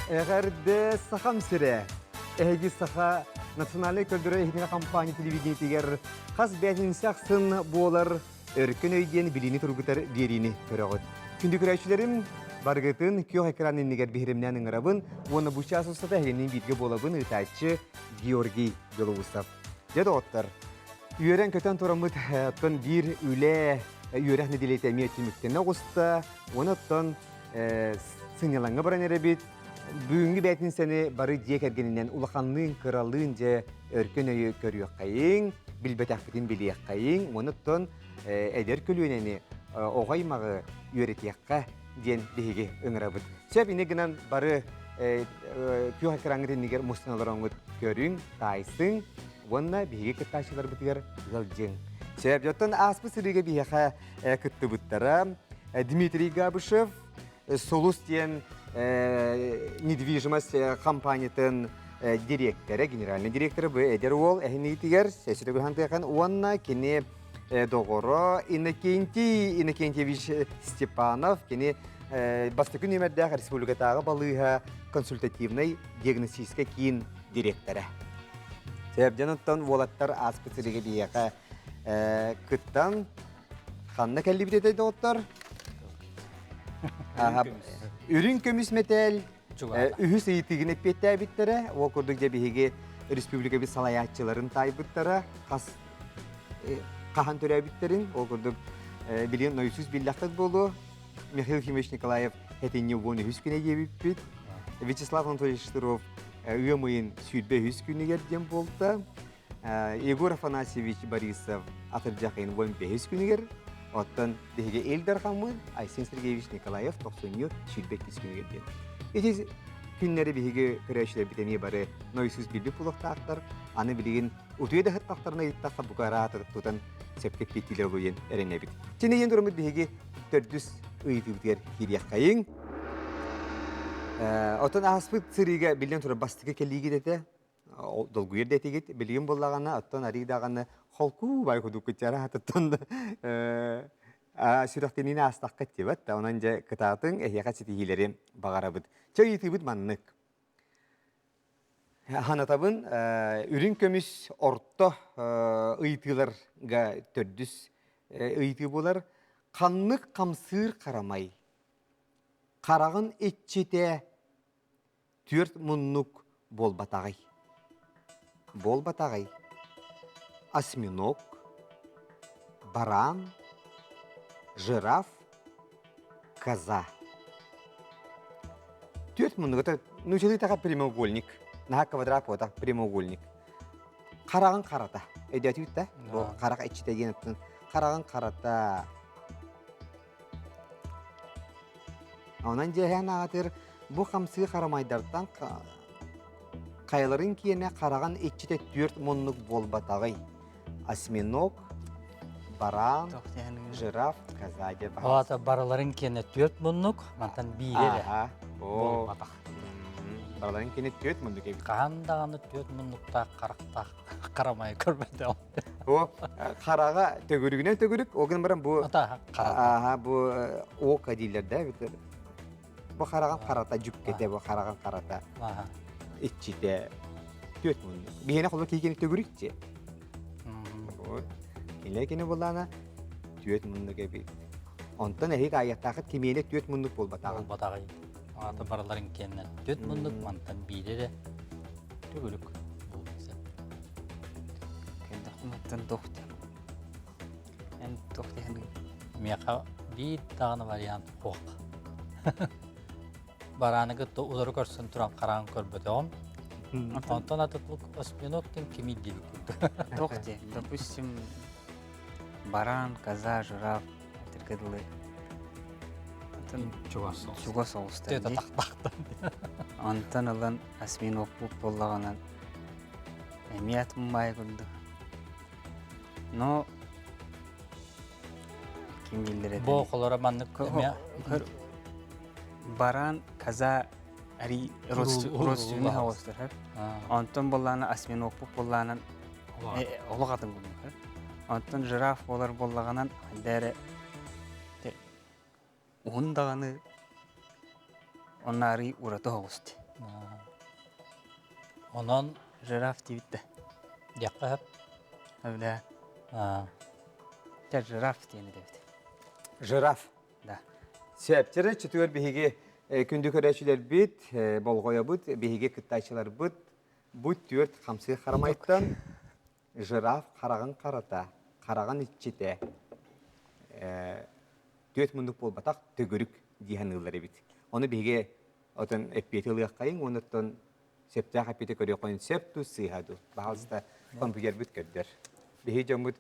Эҕэрдэ Сахам сирэ! Эһиги Саха национальнай көрдөрөр иһитиннэрэр компания телевидениетигэр хас бээтинсэ ахсын буолар Өркөн өй диэн билиини тургутар биэриини көрөҕүт. Күндү көрөөччүлэрим, барыгытын күөх экран иннигэр биһирэмнээн ыҥырабын уонна бу чаас устата эһигинниин бииргэ буолабын ыытааччы Георгий Белоусов. Дьэ доҕоттор, үөрэн-көтөн тураммыт оттон биир үлэ үөрэх нэдиэлэтэ эмиэ түмүктэнэ оҕуста. Уонна оттон сынньалаҥҥа баран эрэбит. Бүгүҥҥү бээтинсэни бары дьиэ кэргэнинэн улаханныын, кыралыын дьэ өркөн өйү көрүөххэйиҥ, билбэтэхпитин билиэххэйиҥ, уонна оттон эдэр көлүөнэни оҕо аймаҕы үөрэтиэххэ диэн биһиги ыҥырабыт. Сөп ини гынан бары күөх экраҥҥыт иннигэр мустан олороҥҥут көрүҥ, таайсыҥ уонна биһиги кыттааччыларбытыгар ыалдьыҥ. Сөп, оттон ааспыт сырыыга биһиэхэ кыттыбыттара Дмитрий Габышев, Сулус диэн недвижимость компаниятын дириэктэрэ, генеральный директора бу эдэр уол эһиниитигэр сесүтөгүһантыахан уонна кини доҕоро Иннокентий Иннокентьевич Степанов кини бастакы нүөмэрдээх республикатааҕы балыыһа консультативнай диагностическай киин дириэктэрэ. Сөбден оттон уолаттар ааспыт сиригэ биһиэхэ кыттан Ханна кэллибит этэй доҕоттор? Үрүҥ көмүс мэтээл үһүс ыйытыгын эппиэттээбиттэрэ. Ол курдук дьэ биһиги республикабыт салайааччыларын таайбыттара. Хас хаһан төрөөбүттэрин, ол курдук билигин нойсус биллэххит буолуо. Михаил Ефимович Николаев этинни 13 күнэ диэбиппит. Вячеслав Анатольевич Штыров ыам ыйын 23 күнүгэр диэн буолта. Егор Афанасьевич Борисов атырдьах ыйын 15 күнүгэр, оттон биһиги Ил Дархаммыт Айсен Сергеевич Николаев тохсунньу 22 күнүгэр диэн. Ити күннэри биһиги көрөөччүлэрбит эмиэ бары нойсуус билбит буолуохтаахтар. Аны билигин утуйа да сыттахтарына ыйыттахха бука араата тутан сөпкө эппиэттиилэр олуйан эрэнэбит. Чинийэн тураммыт биһиги төрдүс ыйытыыбытыгар киириэххэйиҥ. Оттон ааспыт сырыыга биллэн турар бастакы кэлиигит этэ. Долгуйар да этигит, билигин буоллаҕына, оттон арыы даҕаны холкуу бай кудуккут чараатыттан да сүрэхтэниини аастаххыт диэбэт да, онон дьэ кытаатыҥ, эһиэхэ ситиһиилэри баҕарабыт. Чэ ыйытыыбыт маннык. Ханатабын, үрүҥ көмүс орто ыйытыыларга төрдүс ыйытыы буолар. Ханнык хамсыыр харамай хараҕын иччитэ Түөрт муннук буолбатаҕый? Буолбатаҕый? Осьминог, баран, жираф, коза. Түөрт муннук это нуучалыы таха прямоугольник. Наһаа квадрат буолбатах прямоугольник. Хараҕын харата. Өйдөөтүгүт да? Бу харах иччитэ диэн хараҕын харата. Онон дьиэһээн аатыр бу хамсыы харамайдартан хайаларын киэнэ хараҕын иччитэ түөрт муннук буолбатаҕый? Осьминог, баран, жираф, коза диэн Аата барыларын киэнэ түөрт муннук, мантан биирэ эрэ буолбатах. Барыларын киэнэ түөрт муннук эбит. Хаһан даҕаны түөрт муннуктаах харахтаах харамайы көрбөтөҕүм. О, хараҕа төгүрүгүнэн төгүрүк, ол гынан баран бу аха бу ока дииллэр да эбитер. Бу хараҕын харата дьүккэтэ, бу хараҕын харата иччитэ түөрт муннук. Биһиэнэ холо киһи төгүрүкче. Вот. Кинилэр кини буллаана түөрт муннук эбит. Онтон эһиги аайыахтаахыт кимиэнэ түөрт муннук буолбатаҕын. Буолбатаҕый. Аата барыларын киэннэн түөрт муннук мантан биири эрэ төгүрүк буолуон сөп. Кэлдэхпин туох Эн туох диэхиний? Миэхэ биир даҕаны вариант суох. Барааны кытта утары көрсөн туран хараан көрбөтөҕүм. Онтон атытлык осьминог диэн кимий диэбит курдук. Туох диэ? Допустим, баран, коза, жираф этэргэ дылы Атын чугас соҕус. Чугас соҕустар Төтө дии. тахтахтан. Онтон ылан осьминог буоллаҕынан эмиэ атын баай курдук. Но ким дииллэр этэй? Бу холоро маннык эмиэ Баран, коза ари родственный хаҕыстар. Онтон буоллаана осьминогпут буоллаанан олох атын курдук. Онтон жираф буолар буоллаҕынан хайда эрэ уһун даҕаны онно арый ураты оҕус. Онон Жираф диэбит да. диэххэ сөп. Эбилэ. Чэ, жираф диэн этэбит. Жираф. Да. Сөптөрө чөтүгэр биһиги күндү көрөөччүлэрбит, болҕойобут, биһиги кыттааччыларбыт бу түөрт хамсыыр харамайтан жираф хараҕын харата, хараҕын иччитэ түөрт муннук буолбатах төгүрүк дии саныыллар эбит. Ону биһиги отон эппиэти ылыаххайыҥ уонна оттон сөптөөх эппиэти көрүөххүн сөп дуу, сыыһа дуу. Баһаалыста компьютербит көрдөр. Биһи дьоммут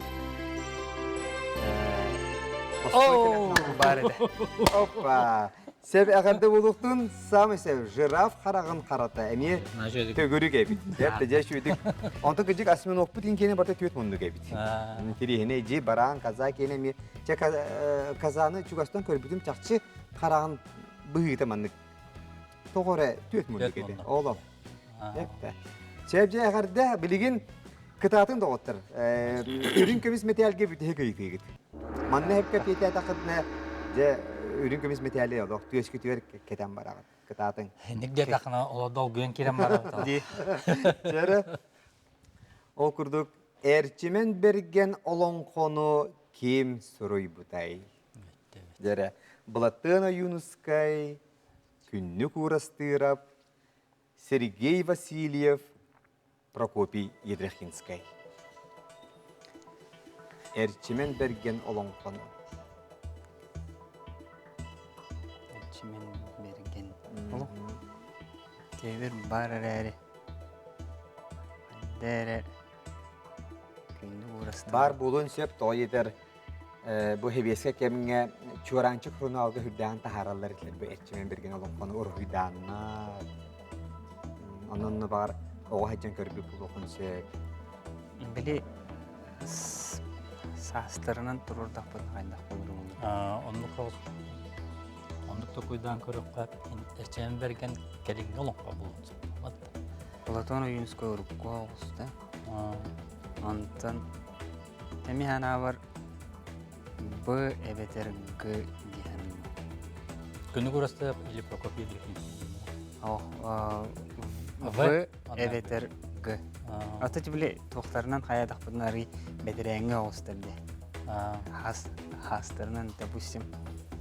Баар этэ. Опа! Сөп эҕэрдэ буолуохтун самый сөп жираф хараҕын харата эмиэ төгүрүк эбит. Деп дьэ шүдүк. Онтон кыдьык осьминогпут инкиэни барта түөт муннук эбит. Тириһине ижи бараан каза киэне эмиэ чэ казаны чугастан көрбүтүм чахчы хараҕын быһыыта маннык тоҕо эрэ түөт муннук эбит. Олом. Эптэ. Чэбдьэ эҕэрдэ билигин кытаатын доҕоттор. Үрүҥ көмүс мэтээлгэ бүтэһик ыйытыыгыт. Манна эпкэ пиэтээтэххитинэ дьэ үрүҥ көмүс мэтээли олох түөскүтүгэр кэтэн бараҕыт. Кытаатыҥ. Инник диэтэххинэ оло долгуйан киирэн барабыт. Дии. Чэрэ. Ол курдук Эрчимэн Бэргэн олоҥхону ким суруйбутай? Дьэрэ. Былатыан Ойуунускай, Күннүк Уурастыырап, Сергей Васильев, Прокопий Ядрихинскай. Эрчимэн Бэргэн олоҥхону. Эрчимэн Бэргэн олох Тэбир баар эрээри хайда эрэ күндү уурастыыр. Баар буолуон сөп, тоҕо диэтэр бу сэбиэскэй кэмҥэ Чуораанчык сурунаалга үрдээн таһаараллар этилэр бу Эрчимэн Бэргэн олоҥхону уруһуйдааннар. Онон баҕар оҕо сылдьан көрбүт буолуохун сөп. Били саастарынан туруордахпытына хайдах буолуруҥ? Оннук оннук токуйдаан көрөххө Эрчимэн Бэргэн кэлиҥҥи олоҥхо буолуон сөп. Платон Ойуунускай урукку оҕуста. Онтон Эми санаабар Б эбэтэр Г диэн. Күнү курастыап или Прокопий Дрифинский? В эбэтэр Г. Ата тибили туохтарынан хайадахпытын арый бэтэрээҥҥэ оҕустар де. Хас хастарынан, допустим,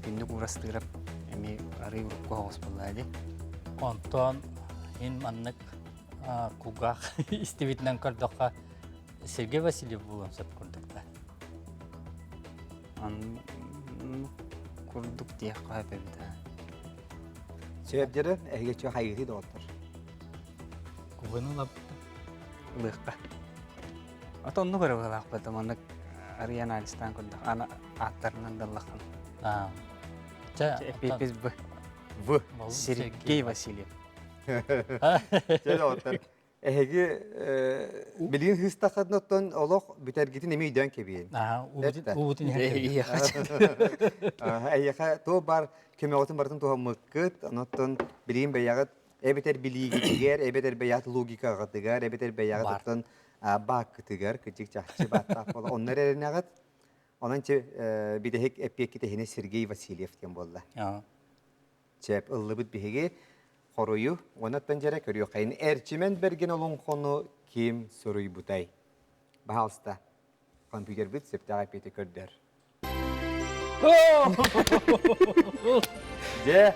күндүк урастыырап эми арый урукку оҕус буоллаа ди. Онтон ин маннык кулгаах истибитинэн көрдөххө Сергей Васильев буолуон сөп курдук да. Курдук диэххэ сөп эбит аа. Сөп эһиги чө хайыгытый доҕоттор? Кубаны ылабыт. Ылыахха. Ото оннук эрэ быһалаахпыт маннык арый анализтаан көрдөх ана ааттарынан даллаххын. Аа. Чэ, Эпипис Б. В. Сергей Васильев. Чэ доҕоттор, Эһиги билигин хыыстаххытын оттон олох бүтэргитин эмиэ өйдөөн кэбиһин. Уубутун иһэр Эйиэхэ туох баар көмөҕүтүн барытын туһаммыккыт, онон билигин бэйэҕит эбэтэр билиигитигэр, эбэтэр бэйэҕит логикаҕытыгар, эбэтэр бэйэҕит оттон бааккытыгар кырдьык чахчы бааттаах буола. Онно эрэнэҕит. Онон бүтэһик эппиэккит эһине Сергей Васильев диэн буолла. Чэп ыллыбыт биһиги хоруйу уонаттан дьэрэ көрүөххэйин Эрчимэн Бэргэн олоҥхону ким суруйбутай? Баһаалыста, компьютербит сөптөөх эппиэти көрдөр. Дьэ,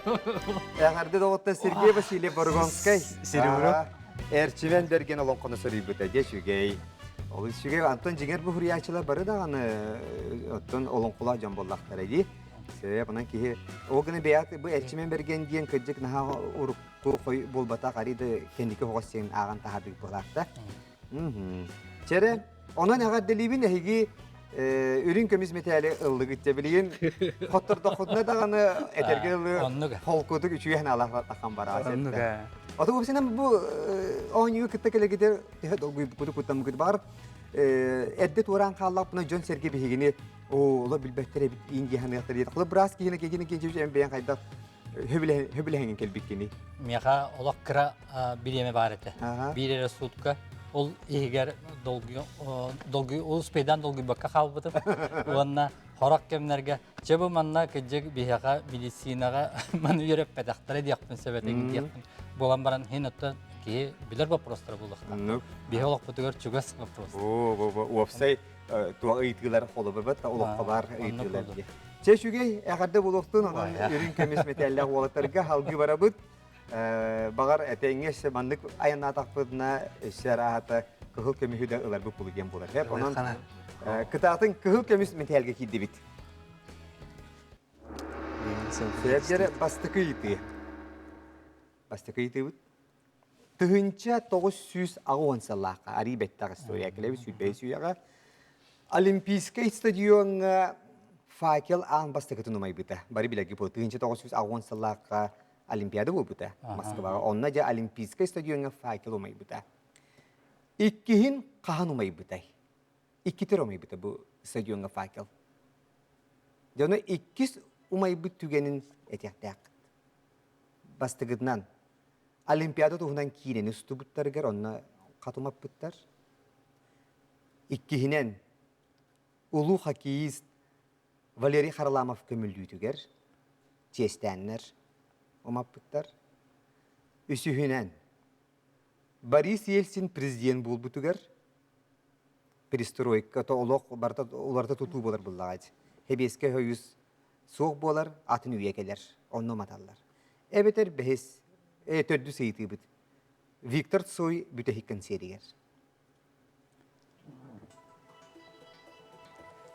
эҕэрдэ доҕоттор Сергей Васильев Боргонскай. Серебро. Эрчимэн Бэргэн олоҥхону суруйбута. Дьэ, үчүгэй. Ол үчүгэй. Антон дьиҥэр бу суруйааччылар бары даҕаны оттон олоҥхолоох дьон буоллахтара дии. Сөп, онон киһи ол гына бэйэт бу Эрчимэн Бэргэн диэн кырдьык наһаа урукку хой буолбатах арый да кэнники оҕос сиэн ааҕан таһаардык буолаахта. Чэрэ, онон эҕэрдэлиибин эһиги үрүҥ көмүс мэтээли ыллыгыт дьэ билигин хоттордоххутуна даҕаны этэргэ ылы холкутук үчүгэй санаалаах тахан бараа Ото бу бу оонньууга кытта кэлэгитер төһө долгуйбуккуту куттаммыкыт бар эрдэ туораан хааллахпына дьон-сэргэ биһигини Оо, олор билбэттэр эбит иин дии саныахтар диэтэ. Холобур, быраас киһини киһини киһи эн бэйэҥ хайдах хөбүлэһэҥин кэлбиккиний? Миэхэ олох кыра бириэмэ баар этэ. Биир эрэ суутка. Ол иһигэр долгуй, долгуй, успейдаан долгуйбакка хаалбытым. Уонна Хорох кэмнэргэ чэ бу манна кыдьык биһиэхэ медицинаҕа маны үөрэппэтэхтэрэ диэхпин сөп этэ диэхпин буолан баран иһин оттон киһи билэр вопростара буолуохтаах. Биһи олохпутугар чугас вопрос. О, уопсай туох ыйытыылар холобурбат олоххо баар ыйытыылар диye. Чэ үчүгэй эҕэрдэ буолуохтун онон үрүҥ көмүс мэтээллээх уолаттарга халгыы барабыт. Баҕар этэҥҥэ өссө маннык айаннаатахпытына өссө арааһата кыһыл көмүһү да ыларбыт буолу диэн буолар. Онон кытаатын кыһыл көмүс мэтээлгэ киирдибит. Сэргэрэ бастакы ыйытыы. Бастакы ыйытыыбыт. 1980 сыллаахха арыы бэттэх история кэлэбит сүүрбэһис үйэҕэ Олимпийскай стадиоҥҥа факел аан бастакытын умайбыта. Бары билэрги бу 1980 сыллаахха Олимпиада буолбута Москваҕа. Онно дьэ Олимпийскай стадиоҥҥа факел умайбыта. Иккиһин хаһан умайбытай? Иккитер умайбыта бу стадиоҥҥа факел. Дьоно иккис умайбыт түгэнин этиэхтээххит. Бастакытынан Олимпиада туһунан киинэни устубуттарыгар онно хат умаппыттар. Иккиһинэн улуу хоккеист Валерий Харламов көмүллүүтүгэр чиэстээннэр умаппыттар. Үсүһүнэн, Борис Ельцин президент буолбутугар перестройка то олох барыта уларыта тутуу буолар буллаҕа Хэбиэскэ хойус суох буолар, атын үйэ кэлэр, онно уматаллар. Эбэтэр бэһис, төрдүс ыйытыыбыт. Виктор Цой бүтэһик кэнсиэригэр.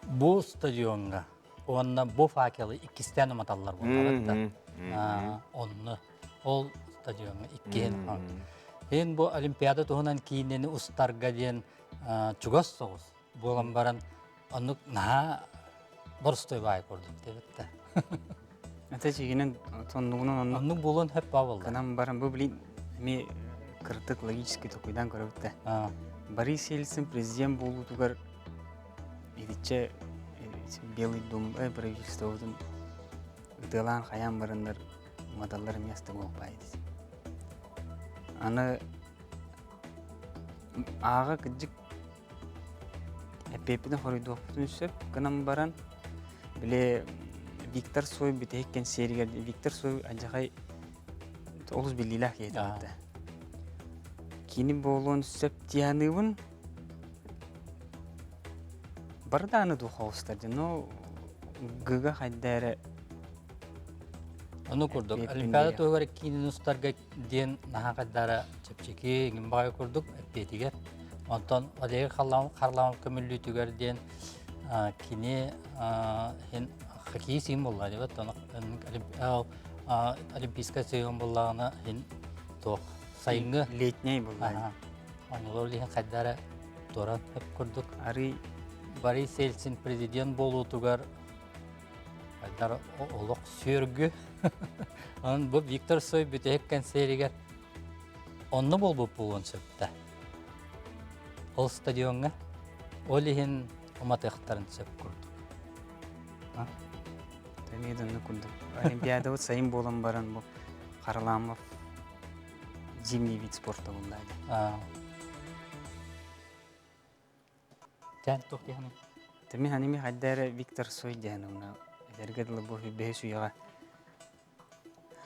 Бу стадиоҥҥа уонна бу факелы иккистээн уматаллар буоллаҕа да. Онно ол стадиоҥҥа иккиһин. Эн бу Олимпиада туһунан киинэни устарга диэн чугас соҕус буолан баран оннук наһаа боростуой баай курдук диэбит да. Это чигинен соннугунан оннук Оннук буолуон хөп баа буолла. Гынан баран бу блин эми кырдык логический толкуйдан көрөбүт да. Борис Ельцин президент буолуутугар итиччэ Белый дом правительствобутун ытыалаан хайаан бараннар уматаллар место буолбай Аны ааҕа кырдьык Эппиэппитин хоруйдуохпутун сөп гынан баран, били Виктор Цой бүтэһик кэнсиэригэр Виктор Цой алдьархай олус биллиилээх киһи этэ. Кини буолуон сөп дии саныыбын. Бары даҕаны дуу хоҕустар дьэ, но Гыга хайда эрэ Ону курдук, Олимпиада туһугар киинин устарга диэн наһаа хайдара чэпчэки, иҥин баҕайы курдук эппиэтигэр. Онтон Валерий Харламов көмүллүүтүгэр диэн кини хоккей сиин буолла дебет олимпийскай сыйын буллаҕына хин туох сайыҥҥы летний булла онолор иһин хайдара туоран хөп курдук арый Борис Ельцин президент буолуутугар Хайдар олох сүөргү. Онон бу Виктор Цой бүтэһик кэнсиэригэр онно буолбут буолуон сөп да. Ол стадиоҥҥа ол иһин уматыахтарын сөп курдук. Эмиэ да курдук. Олимпиадабыт сайын буолан баран бу Харламов зимний вид спорта буолла. Тэн туох диэхиний? Тэмми ханими хайда эрэ Виктор Цой диэн уна эдэргэ дылы бу бэһис үйэҕэ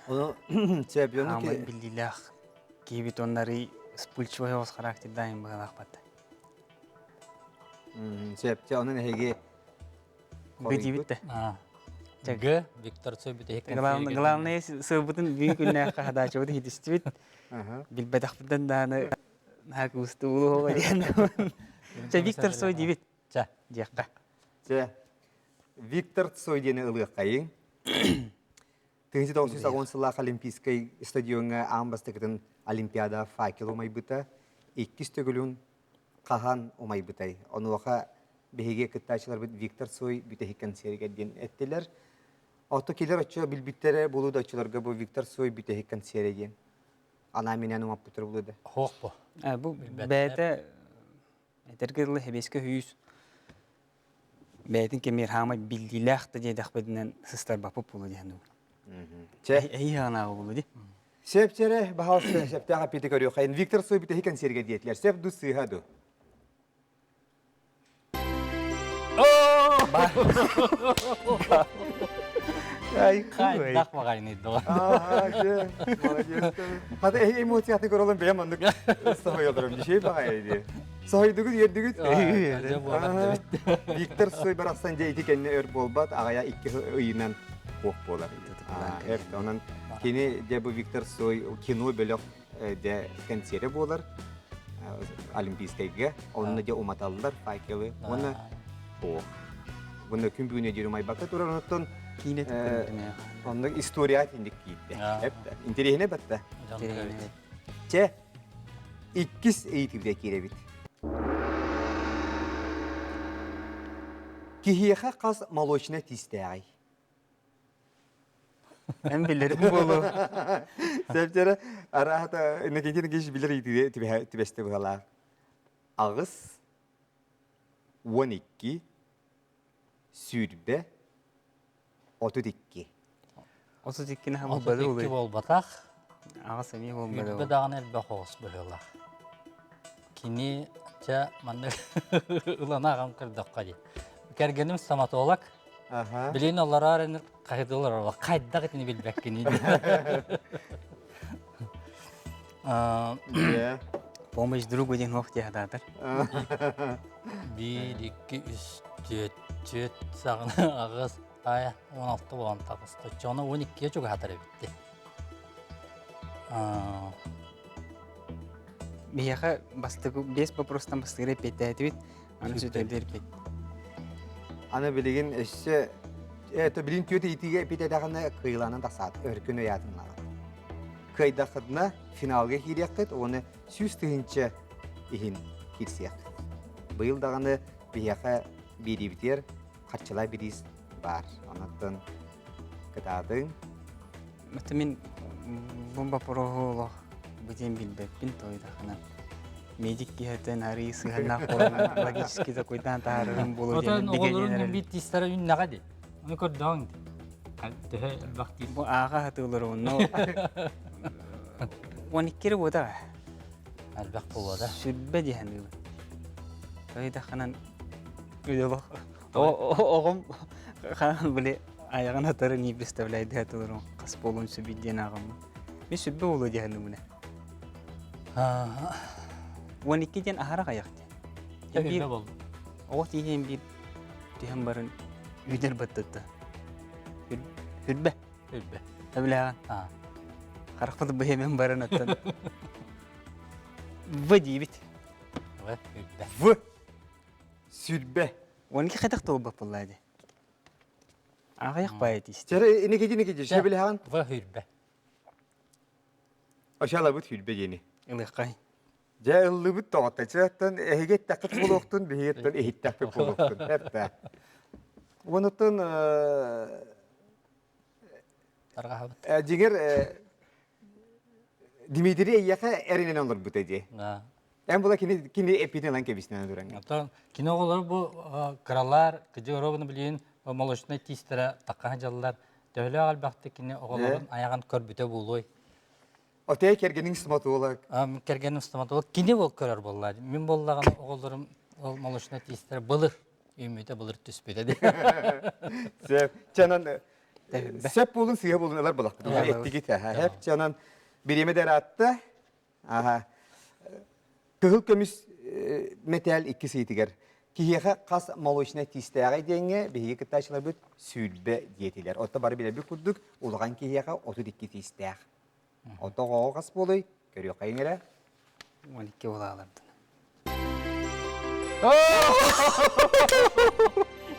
Ону чемпиону хаамай биллиилээх киһибит оннары вспыльчивый оҕус характердаайын быһалаахпат. Сөп, чэ онон эһиги Бедибит да. Г. Виктор Цой бүтэһик Главное сылбытын бүгүн күннээххэ хадаачыбыт иһитистибит. Билбэтэхпитин дааны Наһаа куустуу диэн. Чэ, Виктор Цой диибит. Чэ. Диэххэ. Чэ. Виктор Цой диэни ылыаххайыҥ. 1990 сыллаах Олимпийскай стадиоҥҥа аан бастакытын Олимпиада факел умайбыта. Иккис төгүлүн хаһан умайбытай? Онуоха биһиги кыттааччыларбыт Виктор Цой бүтэһик концеригэр диэн эттилэр. Ото килер оччо билбиттэрэ буолуу да оччолорго бу Виктор Цой бүтэһик концерэ диэн. Анаан-минээн умаппыттар буолуо да. Хоох бу. Бу бэйэтэ этэргэ дылы хэбиэскэ хүйүс бэйэтин кэмигэр хаамай биллиилээх да диэтэхпитинэн сыстарбаппыт буолуо диэн Чэ. Эһии хаанааҕы буолуо дии. Сөп чэрэ, баһаалыста сөптөөх эппиэти көрүөххэйин. Виктор Цой бүтэһик кэнсиэргэ диэтилэр. Сөп ду сыыһа ду? Бар. Ай, Хайдах баҕайыный доҕор. Аа, дьэ, молодец. Хата эһи эмоциятын көрөлөн бэйэм маннык соһуйаларым дьиэ баҕайы дии. Соһуйдугут, үөрдүгүт? Дьэ буолар да эбит. Виктор Цой барахсан дьэ ити кэннэ өр буолбат, аҕайа икки ыйынан суох буолар. Онон кини дьэ бу Виктор Цой кино бөлөх дьэ кэнсиэрэ буолар Олимпийскайга. Онно дьэ уматаллар факелы. Уонна суох. Буну күн бүгүнэ диэри умайбакка турар онуттан Киинэ онно история инник киирдэ. Интэриэһинэй батта. Чэ, иккис ыйытыыга киирэбит. Киһиэхэ хас молочнай тиистээҕий? Эн билэрим буолуо. Сөптөрө араата Иннокентий Никитич билэр ыйытыыга түбэстэ быһалаах. 8 12 20 32. 32 наһаа 32 буолбаты буолбатах. Аҕыс эмиэ буолбаты. Сүүрбэ даҕаны элбэх оҕус быһыылаах. Кини чэ маннык ылан аҕам көрдөххө дии. Кэргэним стоматолог. Аха. Билин олорор ини хайдылар олор. Хайдах итини билбэккиний Дьэ. Помощь другу диэн ох диэ хатаатар. Биир, икки, үс, түөрт, түөрт саҕана аҕыс, Аайа 16 буолан таҕыста. Оччоҕуна 12-гэ чугаһатар эбит Биһиэхэ бастакы биэс вопростан бастыыры эппиэттээтибит. Аны сүтэрдэр эппиэт. Аны билигин өссө это билин түөт ыйытыыга эппиэттэтэҕинэ кыайыылаанан тахсаат өркөн ыйаатыннаҕа. Кыайдаххытына финалга киириэххит уонна 100 тыһыынча иһин киирсиэххит. Быйыл даҕаны биһиэхэ биэриибитигэр харчылай бириис баар. Онон кытаатыҥ. Это мин бу боппуруоһу олох бу диэн билбэппин тойдахына. Медик киһитин арыы сыһыаннаах буолан логически такойдаан таһаарарым буолуо диэн Отон оҕолорун бигэнэн биир тиистэрэ үүннэҕэ дии. Ону көрдөҕүҥ дии. Төһө элбэх тиис. Бу ааҕа сатыылар онно 12 эрэ буота. Элбэх буолуо да. Сүрбэ дии саныыбын. Тойдахынан Олох оҕом хаан били айаҕын атары не представляйдыа тылырын хас буолуон сөбүй диэн ааҕаммын. Мин сүрбэ буолуо диэн муна. 12 диэн аһара хайах диэн. Биир болду. Оҕо тииһин биир түһэн баран үүнэр баттатта. Хүрбэ. Хүрбэ. Тэбилээҕин. Харахпыт быһымен баран аттан. В диибит. В хүрбэ. В Сүрбэ. 12 хайдах туолбаппыллаа дии. Аҕыйах баайы тиистэ. Чэрэ иники иники дьэ билэҕин? В хүрбэ. Ошалабыт хүрбэ диэни. Ылыаххай. Дьэ ыллыбыт тоҕотто. Чэттэн эһиги эттэххит буолуохтун, биһиги иһиттэхпит буолуохтун. Эптэ. Онуттан Тарҕаһабыт. дьиҥэр Дмитрий эйиэхэ эринэн олорбута дии. Эн була кини кини эппитин ылан кэбиснэн тураҥ. Оттон кини оҕолор бу кыралар, кыдьы билигин молочнай тиистэрэ такка сылдьаллар. Төһөлөөх элбэхтик кини оҕолорун айаҕын көрбүтэ буолуой? Отей кэргэниҥ стоматолог. Кэргэним стоматолог. Кини ол көрөр буолла. Мин буоллаҕына оҕолорум ол молочнай тиистэрэ былыр үүммүтэ былыр түспүтэ дии. Сөп. Чанан сөп буолун сыыһа буолун ылар булахпыт. Эттигит. Хэп чанан бириэмэ да Аха. Кыһыл көмүс мэтээл икки сыйтыгар киһиэхэ хас молочнай тиистээҕэй диэҥҥэ биһиги кыттааччыларбыт 20 диэтилэр. Отто бары билэрбит курдук улахан киһиэхэ 32 тиистээх. Ото оҕоҕо хас буолуй? Көрүөххэйиҥ эрэ. 12 буолаалардын.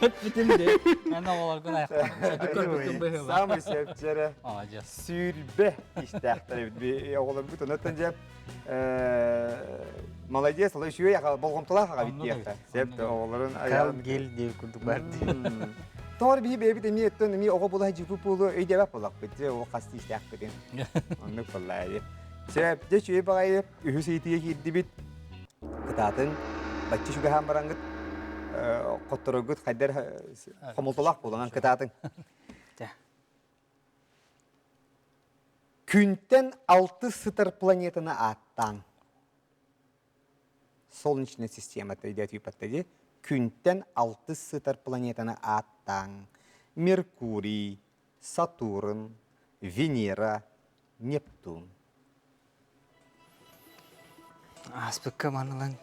Эппитим де. Мен оҕолоргун аяқтан Самый сөпчөрө. Сүүрбэ истээхтэр эбит оҕолорбут онон дьэ молодец, ол үчүгэй болҕомтолоох аҕа эбит диэххэ. Сөп оҕолорун айаҕын гел диир курдук бар дии. Тоҕор биһи бэйэбит эмиэ өттөн эмиэ оҕо була дьипу буолу өйдөбөт буоллахпыт дьэ ол хас тиистээхпитин. Оннук буоллаа Сөп, дьэ үчүгэй баҕайы үһүс ыйытыыга киирдибит. Кытаатыҥ, бачча үчүгэһээн бараҥҥыт хоттороргут хайдар хомолтолоох буолан кытаатыҥ. Күнтэн алтыс сытар планетаны ааттаан. Солнечная система өйдөөтүүппэттэ дии. Күнтэн алтыс сытар планетаны ааттааҥ. Меркурий, Сатурн, Венера, Нептун. Ааспыкка манылан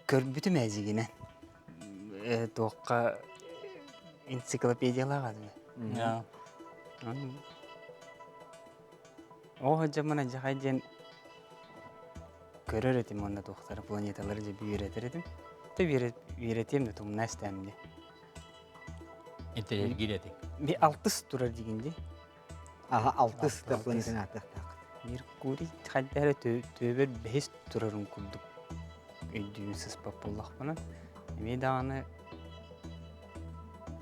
көрбүтүм эдьигинэн. Туохха энциклопедиялаах этим. Оо, дьэ дьахай диэн көрөр этим уонна туохтары планеталары дьэ үөрэтэр этим. Тэ үөрэтиэм да тумна истээм дии. Интэриэһиргиир этиҥ. Би алтыс турар дигин дии. Аха алтыс да планетаны ааттыахтаах. Меркурий хайда эрэ төбөр бэһис турарын курдук өйдүүн сыспат буоллахпына. Эмиэ даҕаны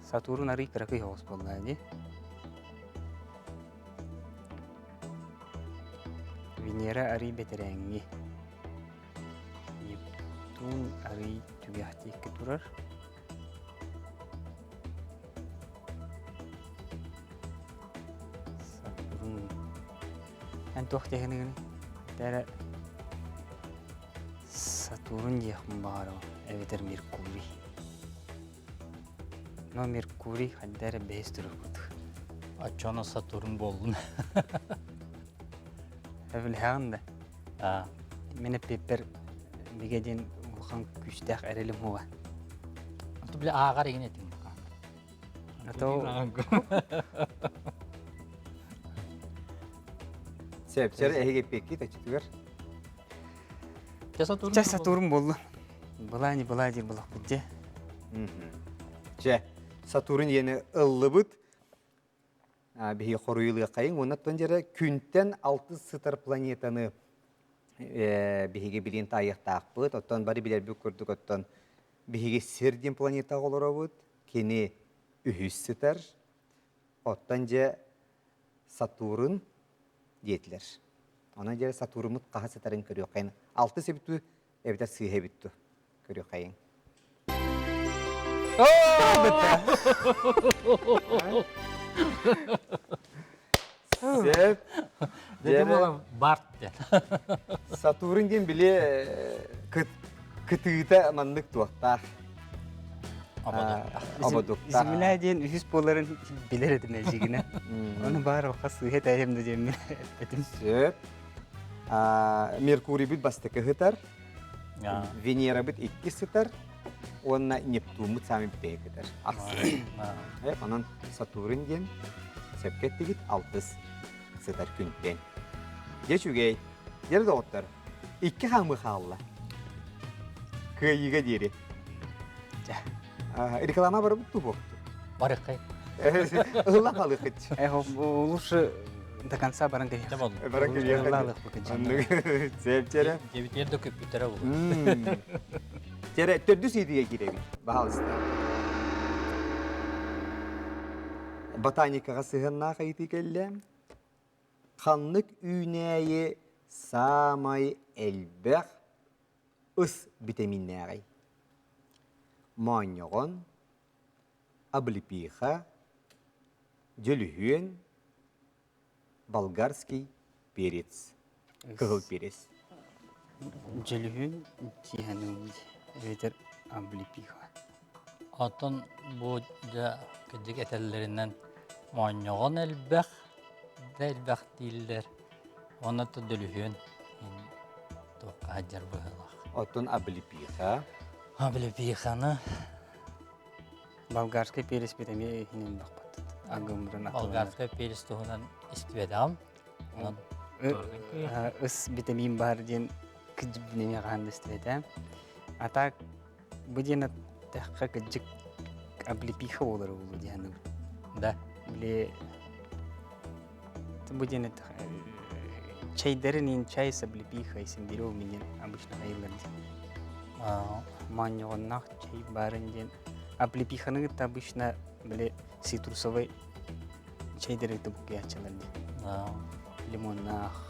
Сатурн арый кыракый соҕус буоллаа дии. Венера арый бэтэрээҥҥи. Нептун арый түгэхтииккэ турар. Сатурн. Эн туох диэхиныгыный? Эрэ Сатурн диэхпин баҕарабын эбэтэр Меркурий. Но Меркурий хайда эрэ бэһис турар курдук. Оччону Сатурн буоллун. Эбилэһэҕин да? Аа. Мин эппиэппэр бигэ диэн улахан күүстээх эрэлим уоҕа. Анту бile ааҕар игин этиҥ. А то Сепсер эһиги эппиэккит оччотугар. Чэ Сатурн. Чэ Сатурн буоллун. Была не была диир булахпыт дьэ. Чэ, Сатурн диэни ыллыбыт. Биһиги хоруйулуоххайыҥ. Уонна дьэрэ күнтэн алтыс сытар планетаны биһиги билин таайыахтаахпыт. Оттон бары билэрбит курдук оттон биһиги Сир диэн планетаҕа олоробут. Кини үһүс сытар. Оттон дьэ Сатурн диэтилэр. Онон дьэ Сатурнмут хаһа сытарын көрүөххэйин. Алтыс эбит дуу, эбэтэр сыыһа эбит дуу көрүөххэйиҥ. Сөп. Барт диэн. Сатурн диэн били кытыыта маннык туохтаах. Ободуктаах. Земля диэн үһүс буоларын билэр этим эдьигинэ. Ону баар хас сыыһа тэйэм да диэммин эппэтим. Сөп. Меркурийбит бастакы сытар, Венерабыт икки сытар уонна Нептунмут саамай бүтэһик сытар. Ахсын. Онон Сатурн диэн сөпкө эттигит алтыс сытар күнтэн. Дьэ үчүгэй. Дьэ доҕоттор, икки хаамыы хаалла. Кыайыыга диэри. Реклама барыбыт туу Барыккай. Ылла халыхыт. Лучше до конца баран кэһиэх. Баран кэһиэх. Сеп Дебитер да көппүттэрэ буолуо. Тере төрдүс ыйытыга киирэбит. Баһаалыста. Ботаникаҕа сыһыаннаах ыйытыы кэллэ. Ханнык үүнээйи саамай элбэх ыс битэмииннээҕий? Моонньоҕон, облепиха, дьөлүһүөн, болгарский перец, кыһыл перец. Дьөлүһүөн тииһэниҥ эбэтэр облепиха. Оттон бу дьэ кырдьык этэллэринэн моонньоҕон элбэх да элбэх дииллэр. Уонна дөлүһүөн туохха сылдьар быһыылаах. Оттон облепиха? Облепиханы Болгарскай переспит эмиэ иһин элбэхпит. Агымрын Болгарскай перец туһунан истибэтэҕим. Онон Ыс витамин баар диэн кыдьыбын эмиэ хаһан да истибэтээм. А так Бу диэн эттэххэ кырдьык облепиха буолар буолуо дии саныыбын. Да. Били бу диэн эттэххэ чэйдэрин чай с облепихой симбирёв диэн обычно айыллар диэн. Моонньоҕонноох чэй баарын диэн облепиханы кытта обычно били цитрусовый чэйдэри кытта буккуйааччылар диэн. Лимоннаах,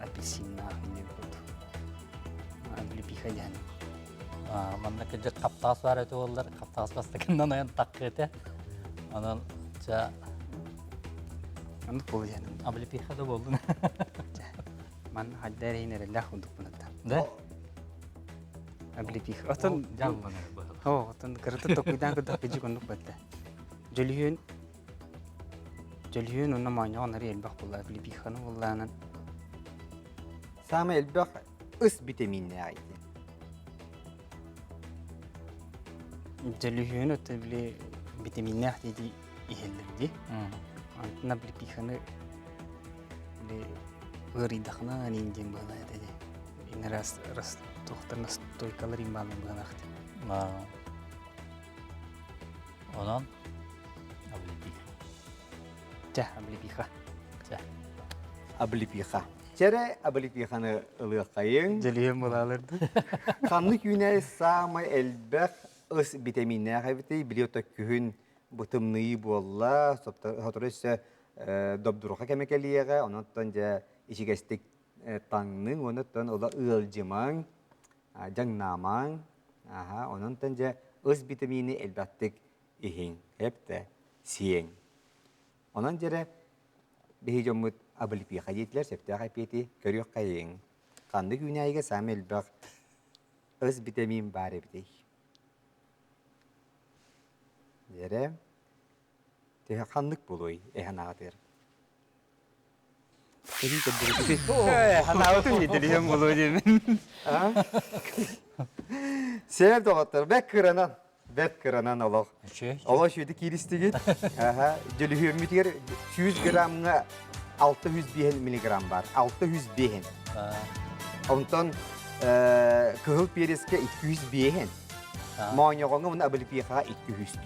апельсиннаах иннин курдук. Облепиха диэн. Манна кырдьык хаптаас баар этэ буоллар, хаптаас бастакыннан ойон такка этэ. Онон ча Оннук буолуо диэн. Облепиха да буоллун. Манна хайда эрейин эрэллээх курдукпун атта. Да? Облепиха. Отон Дьалланар быһылаах. Оо, отон кырата токуйдаан көрдөххө дьик оннук батта. Дьөлүһүөн Дьөлүһүөн уонна моонньоҕон арый элбэх буолла облепиханы буоллаанан. Саамай элбэх ыс битэмииннээх ити. Дьөлүһүөн өттө били битэмииннээх дии иһэллэр дии. Антон облепиханы били ыарыйдахына аниин диэн быһалаа этэ дии. Ин раз раз туохтар настойкалар им баалын быһалаах дии. Онон облепиха. Чэ, облепиха. Чэ. Облепиха. Чэрэ облепиханы ылыаххайыҥ. Дьэлиһэн булаалырды. Ханнык үүнээйи саамай элбэх ыс битэмииннээх эбитий? Били ото күһүн бу тымныйыы буолла, сотору өссө добдурҕа кэмэ кэлиэҕэ, онон дьэ ичигэстик таҥныҥ, онон ола ыалдьымаҥ, дьаҥнаамаҥ, аха, онон дьэ ыс битэмиини элбэхтик иһиҥ, эптэ сиэҥ. Онон дьэрэ биһи дьоммут облепиха диэтилэр, сөптөөх эпиэти көрүөххэйиҥ. Ханнык үүнээйигэ саамай элбэх ыс битэмиин баар эбитий? Дьэрэ, төһө ханнык буолуой эһэн аҕатыгар? Ханаабытым дилиһэн буолуо диэмин. Сэр доҕоттор, бэк кыранан, бэт кыранан олох. Олох үчүгэйдик кииристигит. Аха, дьөлүһүөммүтүгэр 100 граммҥа 605 миллиграмм бар. 605. Онтон кыһыл перецкэ 205. Моонньоҕоҥҥо уонна облепихаҕа 200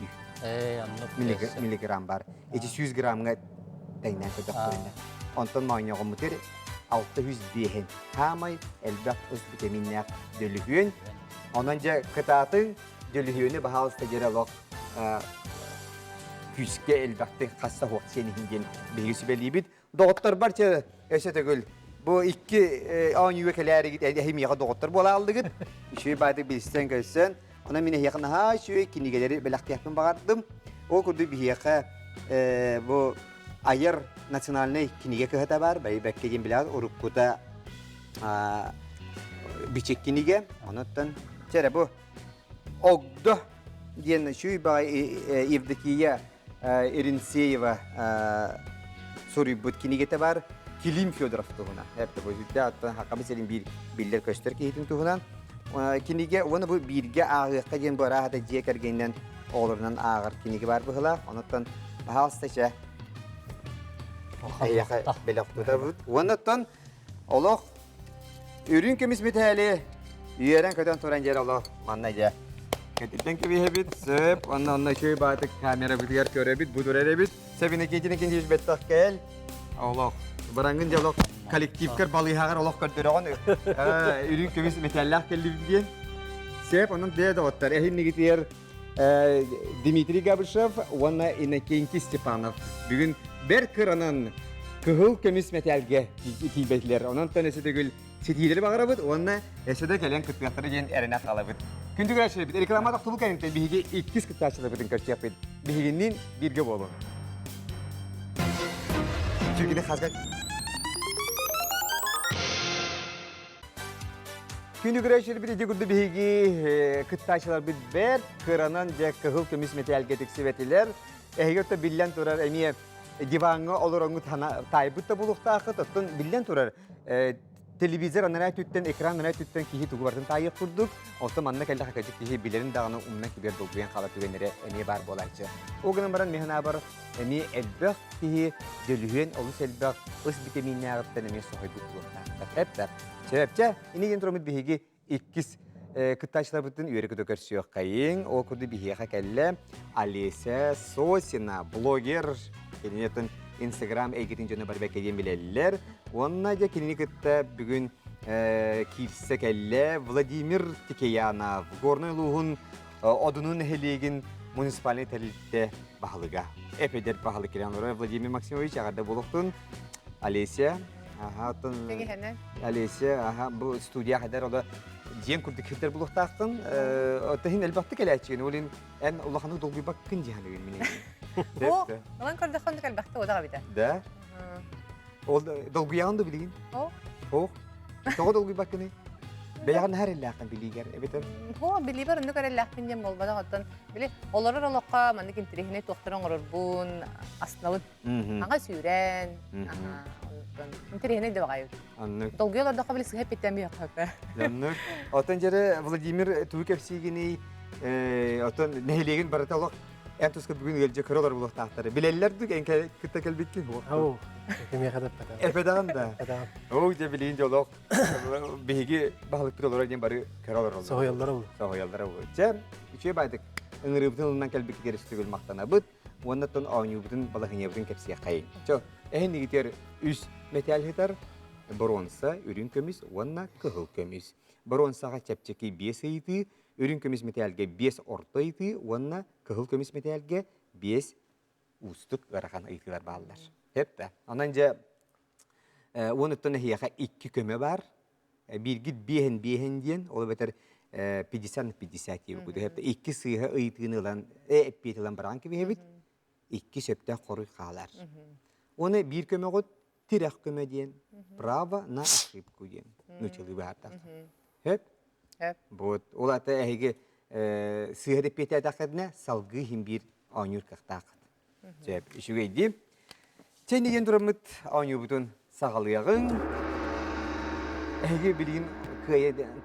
миллиграмм бар. Ити 100 граммҥа тэҥнээн көрдөхтөрүнэ. Онтон моонньоҕоммутугар 605 хаамай элбэх ыс битэмииннээх дөлүһүөн. Онон дьэ кытаатыҥ дөлүһүөнү баһаалыста дьэрэ олох күүскэ элбэхтик хасса суох сиэн иһин диэн биһиги сүбэлиибит. Доҕотторбор чэ өссө төгүл бу икки оонньууга кэлээригит эһи миэхэ доҕоттор буола алдыгыт. Үчүгэй баайдык билсэн көрсөн, онон мин эһиэхэ наһаа үчүгэй кинигэлэри бэлэхтиэхпин баҕардым. Ол курдук биһиэхэ бу айар национальнай кинигэ кыһата баар, Бэйбэккэ диэн билэҕит, уруккута бичик кинигэ. Онуттан чэ бу Огдо диэн үчүгэй баҕай Евдокия Иринцеева суруйбут кинигэтэ бар Килим Федоров туһунан. Эпте бу сүрдээх аттан хакабы сирин биир биллэр көстөр киһитин туһунан. Кинигэ уонна бу бииргэ ааҕыахха диэн бу арааһата дьиэ кэргэнинэн оҕолорунан ааҕар кинигэ бар быһылаах. Онуттан пожалуйста чэ эйиэхэ бэлэх тутабыт. Уонна олох Үрүҥ көмүс мэтээли үөрэн-көтөн туран дьэр олох манна дьэ. Кэтирдэн кэбиһэбит, сөп, онно онно үчүгэй баатык камерабытыгар көрөбүт, бу турар эбит. Сэбинекетин кинтиш бэттэх кэл. Олох. Барангын дьэ олох коллективкар балыыһаҕар олох көрдөрөҕүн. Үрүҥ көмүс мэтээллээх кэллибит диэн. Сөп, онон дьэ доҕоттор, эһиннигитигэр Дмитрий Габышев уонна Иннокентий Степанов бүгүн бэр кыранан кыһыл көмүс мэтээлгэ тиийбэтилэр. Онон өссө төгүл ситиилэри баҕарабыт уонна өссө да кэлэн кыттыахтара диэн эрэнэ хаалабыт. Күндү көрөөччүлэрбит, реклама тохтобул кэнниттэн биһиги иккис кыттааччыларбытын көрсүөхпүт. Биһигинниин бииргэ буолуҥ. Сүргини хасга Күндү көрөөччүлэрбит ити курдук биһиги кыттааччыларбыт бэрт кыранан дьэ кыһыл көмүс мэтээлгэ тиксибэтилэр. Эһиги өттө биллэн турар эмиэ диваҥҥа олороҥҥут таайбыт да буолуохтааххыт. Оттон биллэн турар телевизор анараа өттүттэн, экран анараа өттүттэн киһи тугу барытын таайыах курдук. Оттон манна кэллэххэ кырдьык киһи билэрин даҕаны умнан кибиэр долгуйан хаалар түгэннэрэ эмиэ баар буолааччы. Ол гынан баран мин санаабар эмиэ элбэх киһи дьөлүһүөн олус элбэх ыс битэмииннээҕиттэн эмиэ соһуйбут буолуохтаахтар. Эптэр. Сөпчэ, ини диэн тураммыт биһиги иккис кыттааччыларбытын үөрэ-көтө көрсүөххэйиҥ. Ол курдук биһиэхэ кэллэ Олеся Сосина, блогер, кинини Инстаграм эйгэтин дьоно бар бэккэ диэн билэллэр. Уонна дьэ кинини кытта бүгүн киирсэ кэллэ Владимир Тикеянов, Горнай улууһун Одуну нэһилиэгин муниципальнай тэрилтэ баһылыга. Эпэдэр баһылык кэлэн олорор Владимир Максимович эҕэрдэ буолуохтун. Олеся, аха, оттон Олеся, аха, бу студия хадэр оло дьиэн курдук хирдер булуохтаахтын. Оттон элбэхтик кэлээччигин, ол эн улаханнык долгуйбаккын дьиһаныгын мин. О, ылан көрдөххө элбэхтик удаҕа битэ. Да? Ол долгуйаҕын да билигин? О. О. Тоҕо долгуйбаккыный? Бэйэҕин наһаа эрэллээххин билиигэр эбэтэр? Һоо, билиибэр оннук эрэллээхпин диэн буолбатах. Оттон били олорор олоххо маннык интэриэһинэй туохтары оҥорорбун астынабын. Аҥа сүүрэн, онтон интэриэһинэй да баҕайы. Оннук. Долгуйа олордоххо били сыһа эппиттэн биһиэхэ. Оннук. Оттон дьэрэ Владимир тугу кэпсиигиний? Оттон нэһилиэгин барыта олох эн туска бүгүн ыалдьа көрө олорор буолуохтаахтар. Билэллэр дук эн кытта кэлбиккин? Ау, кимиэхэ да эппэтэҕим. Эппэтэҕин да? Эппэтэҕим. Оо, дьэ билигин дьэ олох биһиги баһылыкпыт олорор диэн бары көрө олороллор. Соһуйаллара ол. Соһуйаллара ол. Чэ, үчүгэй баайдык ыҥырыыбытын ылынан кэлбиккитигэр үстүгүл махтанабыт. Уонна оонньуубутун балаһыанньабытын кэпсиэххэйиҥ. Чэ, эһинигитигэр үс мэтээл сытар боруонса, үрүҥ көмүс уонна кыһыл көмүс. Боруонсаҕа чэпчэки биэс ыйытыы, үрүҥ көмүс мэтээлгэ биэс орто ыйытыы уонна кыһыл көмүс мэтээлгэ биэс уустук ыарахан ыйытыылар бааллар. Сөп да. Онон дьэ уонуттан эһиэхэ икки көмө баар. Бииргит биэһин биэһин диэн, ол эбэтэр 50 на 50 диэбит. Икки сыыһа ыйытыыны ылан, эппиэт ылан бараан кэбиһэбит. Икки сөптөөх хоруй хаалар. Уонна биир көмөҕүт тирэх көмө диэн, право на ошибку диэн нуучалыы быһаардах. Хөп? Хөп. Вот. Ол ата эһиги сыыһа эппиэтээтэххитинэ салгыы иһин биир оонньуур кыахтааххыт. Сөп, үчүгэйдии. Чэйниген тураммыт оонньуубутун саҕалыаҕыҥ. Эһиги билигин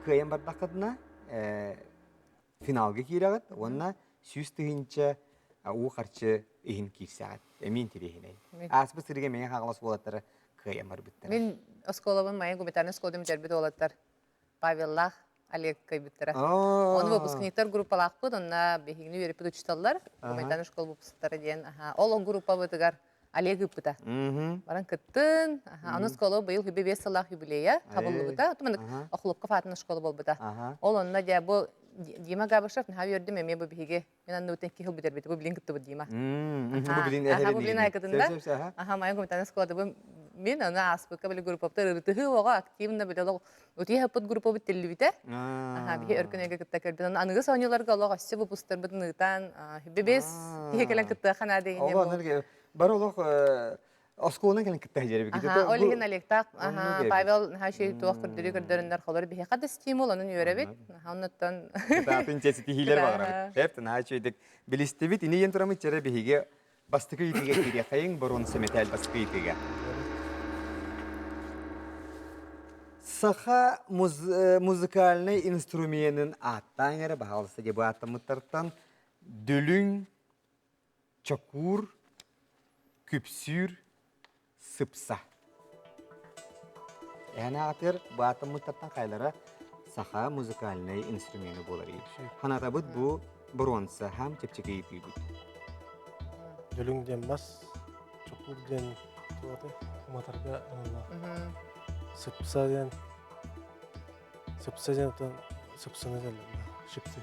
кыайан бардаххытына финалга киирэҕит уонна 100 000 уу харчы иһин киирсэҕит. Эмиэ интэриэһинэй. Ааспыт сырыыга Мэҥэ Хаҥалас уолаттара кыайан барбыттара. Мин оскуолабын Майа гуманитарнай оскуолатын бүтэрбит уолаттар Павеллаах Олег кыайбыттара. Ону выпускниктар группалаахпыт, онно биһигини үөрэппит учууталлар, гуманитарнай школа выпускниктара диэн, ол группабытыгар Олег ыыппыта. Баран кыттын, аны школа быйыл хүбэ 5 сыллаах юбилейа хабыллыбыта. Туманнык Охлопков аатынан школа буолбута. Ол онно дьэ бу Дима Габышев наһаа үөрдүм эмиэ бу биһиги Мен анныбытын икки хыл бүтэрбит. Бу билин кыттыбыт Дима. Бу билин Аха, бу билин айкытында. Аха, майын гуманитарный школада бу мен аны ааспыкка били группабыта ырытыһыы оҕо активно били олох утуйа хаппыт группабыт тиллибитэ. Аха, биһи өркөн өйгө кытта көрбүт. Аныгы соонньуларга олох өссө выпустарбытын ыытан, бебес киһи кэлэн кыттыаха наада дегенне. Бары олох оскуоланан кэлэн кытта сылдьар Аха, ол иһин Олегтаах Павел наһаа үчүгэй туох көрдөрүү көрдөрөннөр холор биһиэхэ да стимул, онон үөрэбит. Оннуттан Кытаатын ситиһиилэр баҕарабыт. Эп наһаа үчүгэйдик билистибит. Ини иэн турамыт чэрэ биһиги бастакы ыйытыыга киириэхэйиҥ боруонса мэтээл бастакы ыйытыыга. Саха музыкальнай инструменын ааттаан эрэ баһаалыста диye бу ааттаммыттартан дүлүҥ Чокуур, күпсүүр, сыпса. Эһэн аатыгар баатыммыттартан хайлара саха музыкальнай инструмена буолар. Ханатабыт бу бронза хам чэпчэки ыйытыыбыт. Дүлүҥ диэн мас, чокуур диэн туоты уматарга аналлаах. Сыпса диэн Сыпса диэн отон сыпсыны диэн шипсы.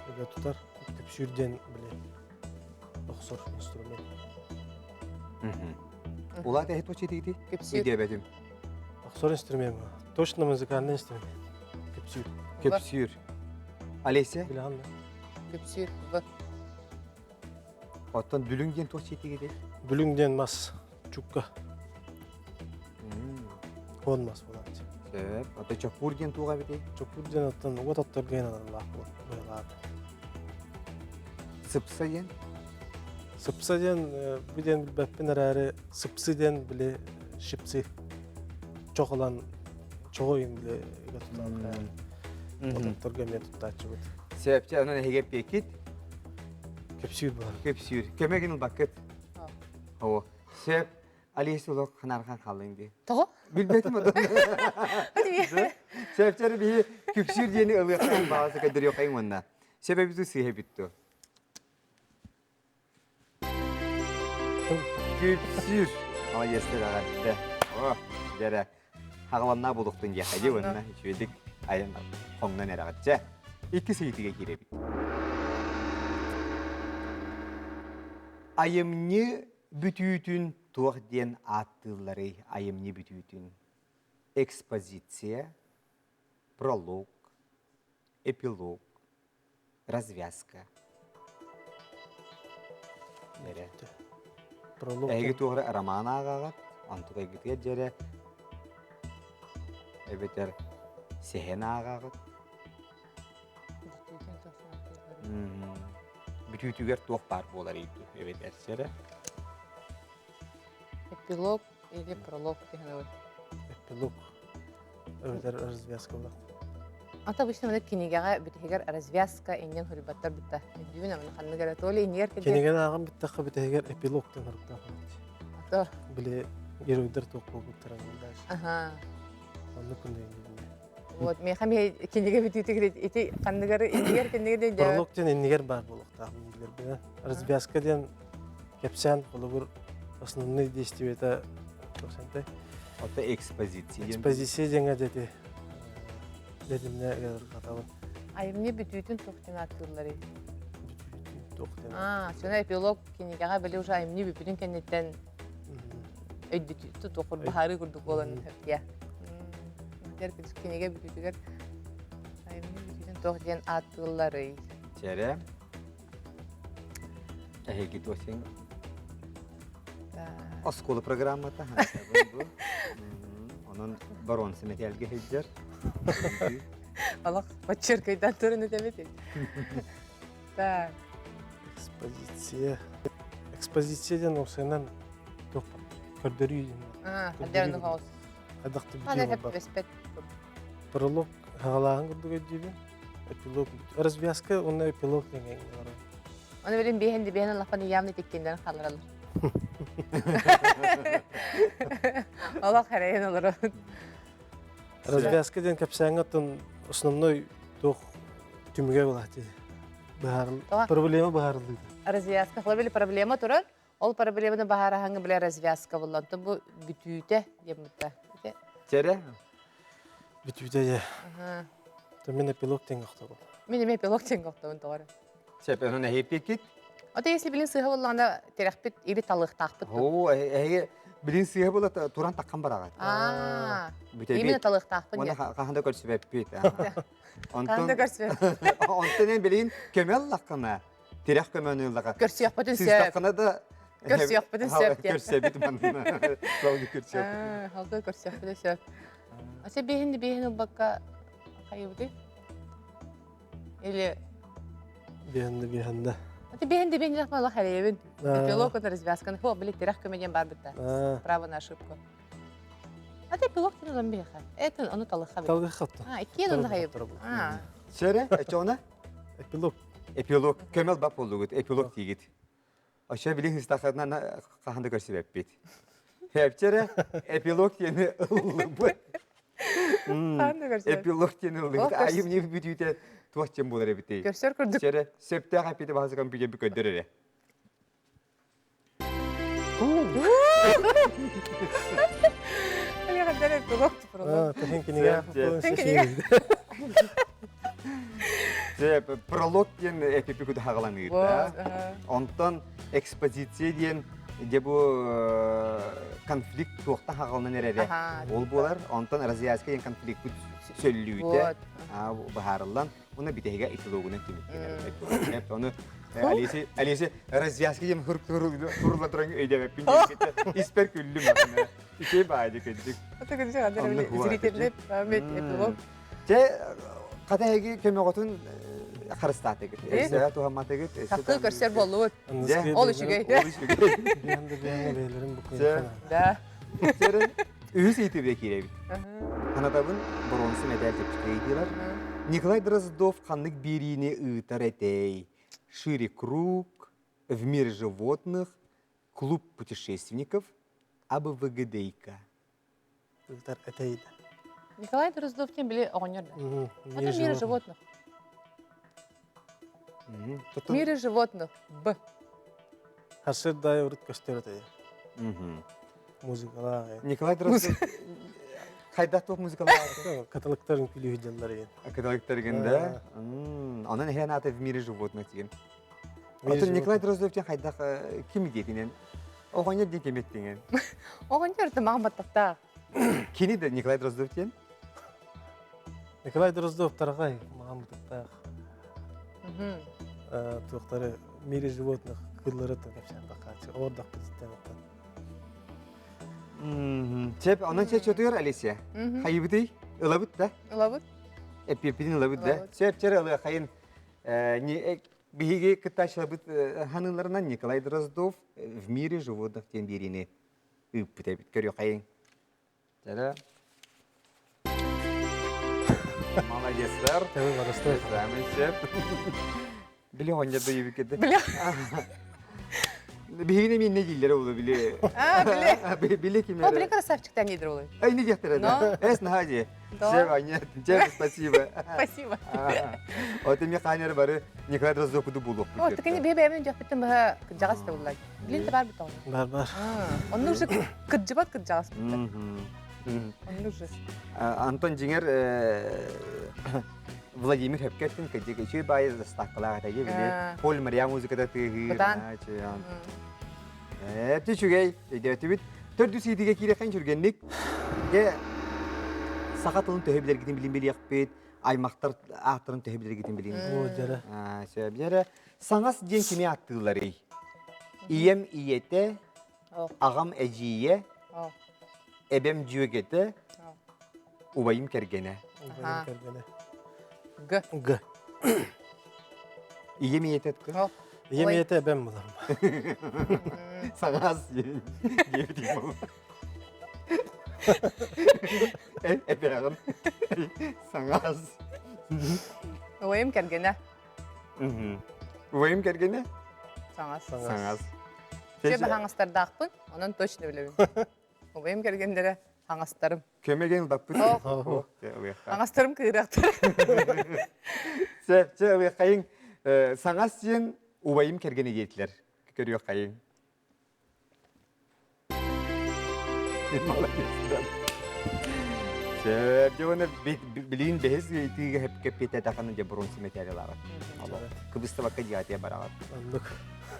Ыга тутар, күпсүүр диэн били охсор инструмент. Улаат эһит очетигити? Күпсүүр. Идиэбэтим. Охсор инструмент. Точно музыкальный инструмент. Күпсүүр. Күпсүүр. Олеся? Билэҕин да? Күпсүүр. В. Оттон бүлүҥ диэн туох чиэтигити? Бүлүҥ диэн мас. Чукка. Хуон мас буолааччы. Сөп. Ото чоппур диэн туох эбитий? Чоппур диэн оттон уот отторго аналлаах быһалаат. Сыпса диэн? Сыпса диэн бу диэн билбэппин эрээри сыпсы диэн били щипцы чох ылан чоҕу иһин били ыга тутаан ототторго эмиэ туттааччыбыт. Сөп, чэ, онон эһиги эппиэккит? Көпсүүр буолар. Көпсүүр. Көмө гин ылбаккыт? Оо, сөп. Алиес олох ханархан хааллыҥ дии. Тоҕо? Билбэтим отон. Сөпчөр биһи күпсүүр диэни ылыахтаах баҕасы көдөрүөххэйиҥ уонна. Сөбөбүтү сыыһа бүттү. Күпсүүр. Молодецтар аҕатты. О, дьэрэ. Хаҕаланнаа булуктун диэххэ дии уонна үчүгэйдик айан хоҥнон эрэҕит. Чэ, иккис ыйытыыга киирэбит. Айымньы бүтүүтүн туох диэн ааттыылларый айымньы бүтүүтүн? Экспозиция, пролог, эпилог, развязка. Эрэ. Пролог. Эһиги туох эрэ роман ааҕаҕыт, онтукайгытыгар дьэрэ эбэтэр Сэһэн ааҕаҕыт. Бүтүүтүгэр туох баар буолар ыйду эбэтэр сэрэ? Эпилог или пролог диэн Эпилог. Эбэтэр развязка буолар. Ата обычно маны кинигэҕэ бүтэһигэр развязка иннин хоруйбаттар бутта. Өйдүүбүн аманы ханнык эрэ то ли иннигэр кэлбит. Кинигэни ааҕан бүттэххэ бүтэһигэр эпилог диэн хоруктаах Ато. Били геройдар туох буолбуттарын дальше. Аха. Оннук күннэйин Вот, миэхэ эмиэ кинигэ бүтүүтүгэр ити ханныгар иннигэр кинигэ диэн Пролог диэн иннигэр баар буолуохтаах билэрбинэн. Развязка диэн кэпсээн холобур основные действиета проценты. Ото экспозиция. Экспозиция диэҥэ дети дедимне ыргатабын. Айымньы бүтүүтүн туох диэн ааттыылларый? Бүтүүтүн туох диэн. Аа, сына эпилог кинигэҕэ били уже айымньы бүпүтүн кэнниттэн өйдөтү туохур баһаарыы курдук буолан өптиэ. Кинигэ бүтүүтүгэр айымньы бүтүүтүн туох диэн ааттыылларый? Чэрэ. Эһиги туосин оскуола программата Онон барон сэмэтээлгэ сылдьар. Олох подчеркайдан туран этэбит. Так. Экспозиция. Экспозиция диэн уопсайынан туох көрдөрүү диэн. Хайдах хаос. Хайдах Хана хэппэспэт. Пролог хагалааһын курдук өйдүүбүн. Эпилог. Развязка уонна эпилог деген бар. Оны билин биһин биһин лапан явно тиккинден халыралар. Олох хэрейин олору. Развязка диэн кэпсээҥҥэ оттон основной туох түмүгэ буолааччы. Проблема быһаарыллыыта. Развязка били проблема турар. Ол проблеманы баһаараһаҥҥа билэ развязка булла. Онтон бу бүтүүтэ диэн бутта. Чэрэ? Бүтүүтэ дьэ. Мин эпилог диэн охтобун. Мин эмиэ эпилог диэн охтобун тоҕо Сөп, онон эһиэппиккит? Ото если билин сыыһа буоллаҕына тирэхпит или талыахтаахпыт. Оо, эһиги билин сыыһа буола туран таххан бараҕыт. Аа. Именно талыахтаахпын Уонна хаһан да көрсүбэппит. Хаһан да көрсүбэппит. Онтон эн билигин көмө ыллаххына, тирэх көмөнү ыллаха. Көрсүөхпүтүн сөп. Сыыстаххына да Көрсүөхпүтүн сөп диэн. Көрсөбүт манна. Салгы көрсүөхпүтүн. Салгы көрсүөхпүтүн сөп. Ase биһин биһин ылбакка хайыбытый? Или Биһэнде биһэнде. Аты биһэнде биһэнде мала харебин. Эпилог это развязка. Хо, били тирэх көмө бар битта. Право на ошибку. Аты эпилог тен улам биха. Это ону талыха. Талыха. А, икки ону хайып. А. Сөре, эчона? Эпилог. Эпилог. Көмөл бап болдугут. Эпилог тигит. Ошо били хыстахарынан хаһан да көрсүбэппит. Хепчере эпилог диэни ыллыбыт. Эпилог диэни ыллыбыт. Айым не бүтүүтэ туох диэн буолар эбитий? Көрсөр курдук. Чэрэ, сөптөөх эпити баһасы компьютер көрдөр эрэ. Пролог диэн эпипи кудаһаҕаланыырда. Онтон экспозиция диэн дьэ бу конфликт туохтан хаҕаланан эрэрэ ол буолар. Онтон развязка диэн конфликт сөллүүтэ быһаарыллан Уна бүтэһигэ эпилогунан түмүктэнэр. Ону Алиси Алиси развязка диэн хурула туран өйдөбөппүн диэбитэ. Испэр күллүм атына. Үчүгэй баайды күндүк. Зрительный память эпилог. Чэ хата эһиги көмөҕөтүн харыстаатыгыт. Өссө туһамматыгыт. Таптыы көрсөр буоллубут. Ол үчүгэй. Ол үчүгэй. Да. Үһүс ыйытыыга киирэбит. Санатабын, боруонса мэтээл чэпчэки ыйытыылар. Николай Дроздов ханнык биэриини ыытар этэй? Шире круг, В мире животных, Клуб путешественников, АБВГДйка. Ыытар этэй да. Николай Дроздов диэн били оҕонньор да. Это мире животных. В мире животных. Б. Сарсыарда урут көстөр этэй. Музыкалаах. Николай Дроздов хайдах туох музыкалаах? Каталыктарын күлүү дьаллар еген. Каталыктаргын да? Онон эһэн аата в мире животных деген. Отон Николай Дроздов диэн хайдах ким диэтинен? Оҕонньор диэн ким эттиҥин? Оҕонньор маған баттахтаах. Кини да Николай Дроздов диэн? Николай Дроздов тарҕай маған баттахтаах. Туохтары мире животных кыыллары кэпсээн бакаачы оордохпутуттан оттон. Чеп, онон чэ чөтүгэр Алисия. Хайыбытый? Ылабыт да? Ылабыт. Эппиэппитин ылабыт да. Сөп чэр ылыахайын. Биһиги кыттааччыларбыт ханыыларынан Николай Дроздов в мире животных диэн биэриини ыыппыт эбит. Көрүөхайын. Чэрэ. Молодецтар. Самый сөп. Били оҕонньор да үйүбүккэ Били. Биһигини эмиэ иннэ дииллэрэ буолуо били. А, били. Били ким О, били эрэ. красавчиктан диидер олой. Ай, не диэхтэрэ да. Эс наһаа дии. Да. Аня, спасибо. Спасибо. От эми хаанер бары Николай Дроздовкуду булуохпут. О, тикини бе бэйэбин дьахпыттан быһа кырдьаҕас да буллай. Билин да бар бутон. Бар бар. Онну уже кырдьыбат кырдьаҕас бутта. Онну уже. Антон дьиҥэр Владимир Хөпкеттин кырдьык үчүгэй баайы заставкалаах этэ били Поль Мария музыката тыаһыыр. Эти үчүгэй өйдөөтүбүт. Төрдүс ыйытыыга киирэххин түргэнник. Дьэ саха тылын төһө билэргитин билин билиэхпит, аймахтар ааттарын төһө билэргитин билин. Оо, дьэрэ. Сөп дьэрэ. Саҥас диэн кими ааттыылларый? Ийэм ийэтэ, аҕам эдьиийэ, эбэм дьүөгэтэ, убайым кэргэнэ. Убайым кэргэнэ. Г. Г. Ийэм ийэтэ ткы. Ийэм ийэтэ эбэм булам. Саҥас диэбитим буолла. Эбэҕин. Саҥас. Убайым кэргэнэ. Убайым кэргэнэ? Саҥас. Саҥас. Чэ баһаҥастардаахпын, онон точно билэбин. Убайым кэргэннэрэ хаҥастарым. Көмөгөн ылбаппыт. Хаҥастарым кыырахтар. Чэ, чэ, ылыаххайыҥ. Саҥас диэн убайым кэргэнэ диэтилэр. Көрүөххэйиҥ. Молодец. Чэ, дьэ уонна билигин бэһис ыйытыыга кэппиэтэтэххинэ дьэ бронза мэтээлэлээҕит. Кыбыстыбакка дьиэҕитигэр бараҕыт. Оннук.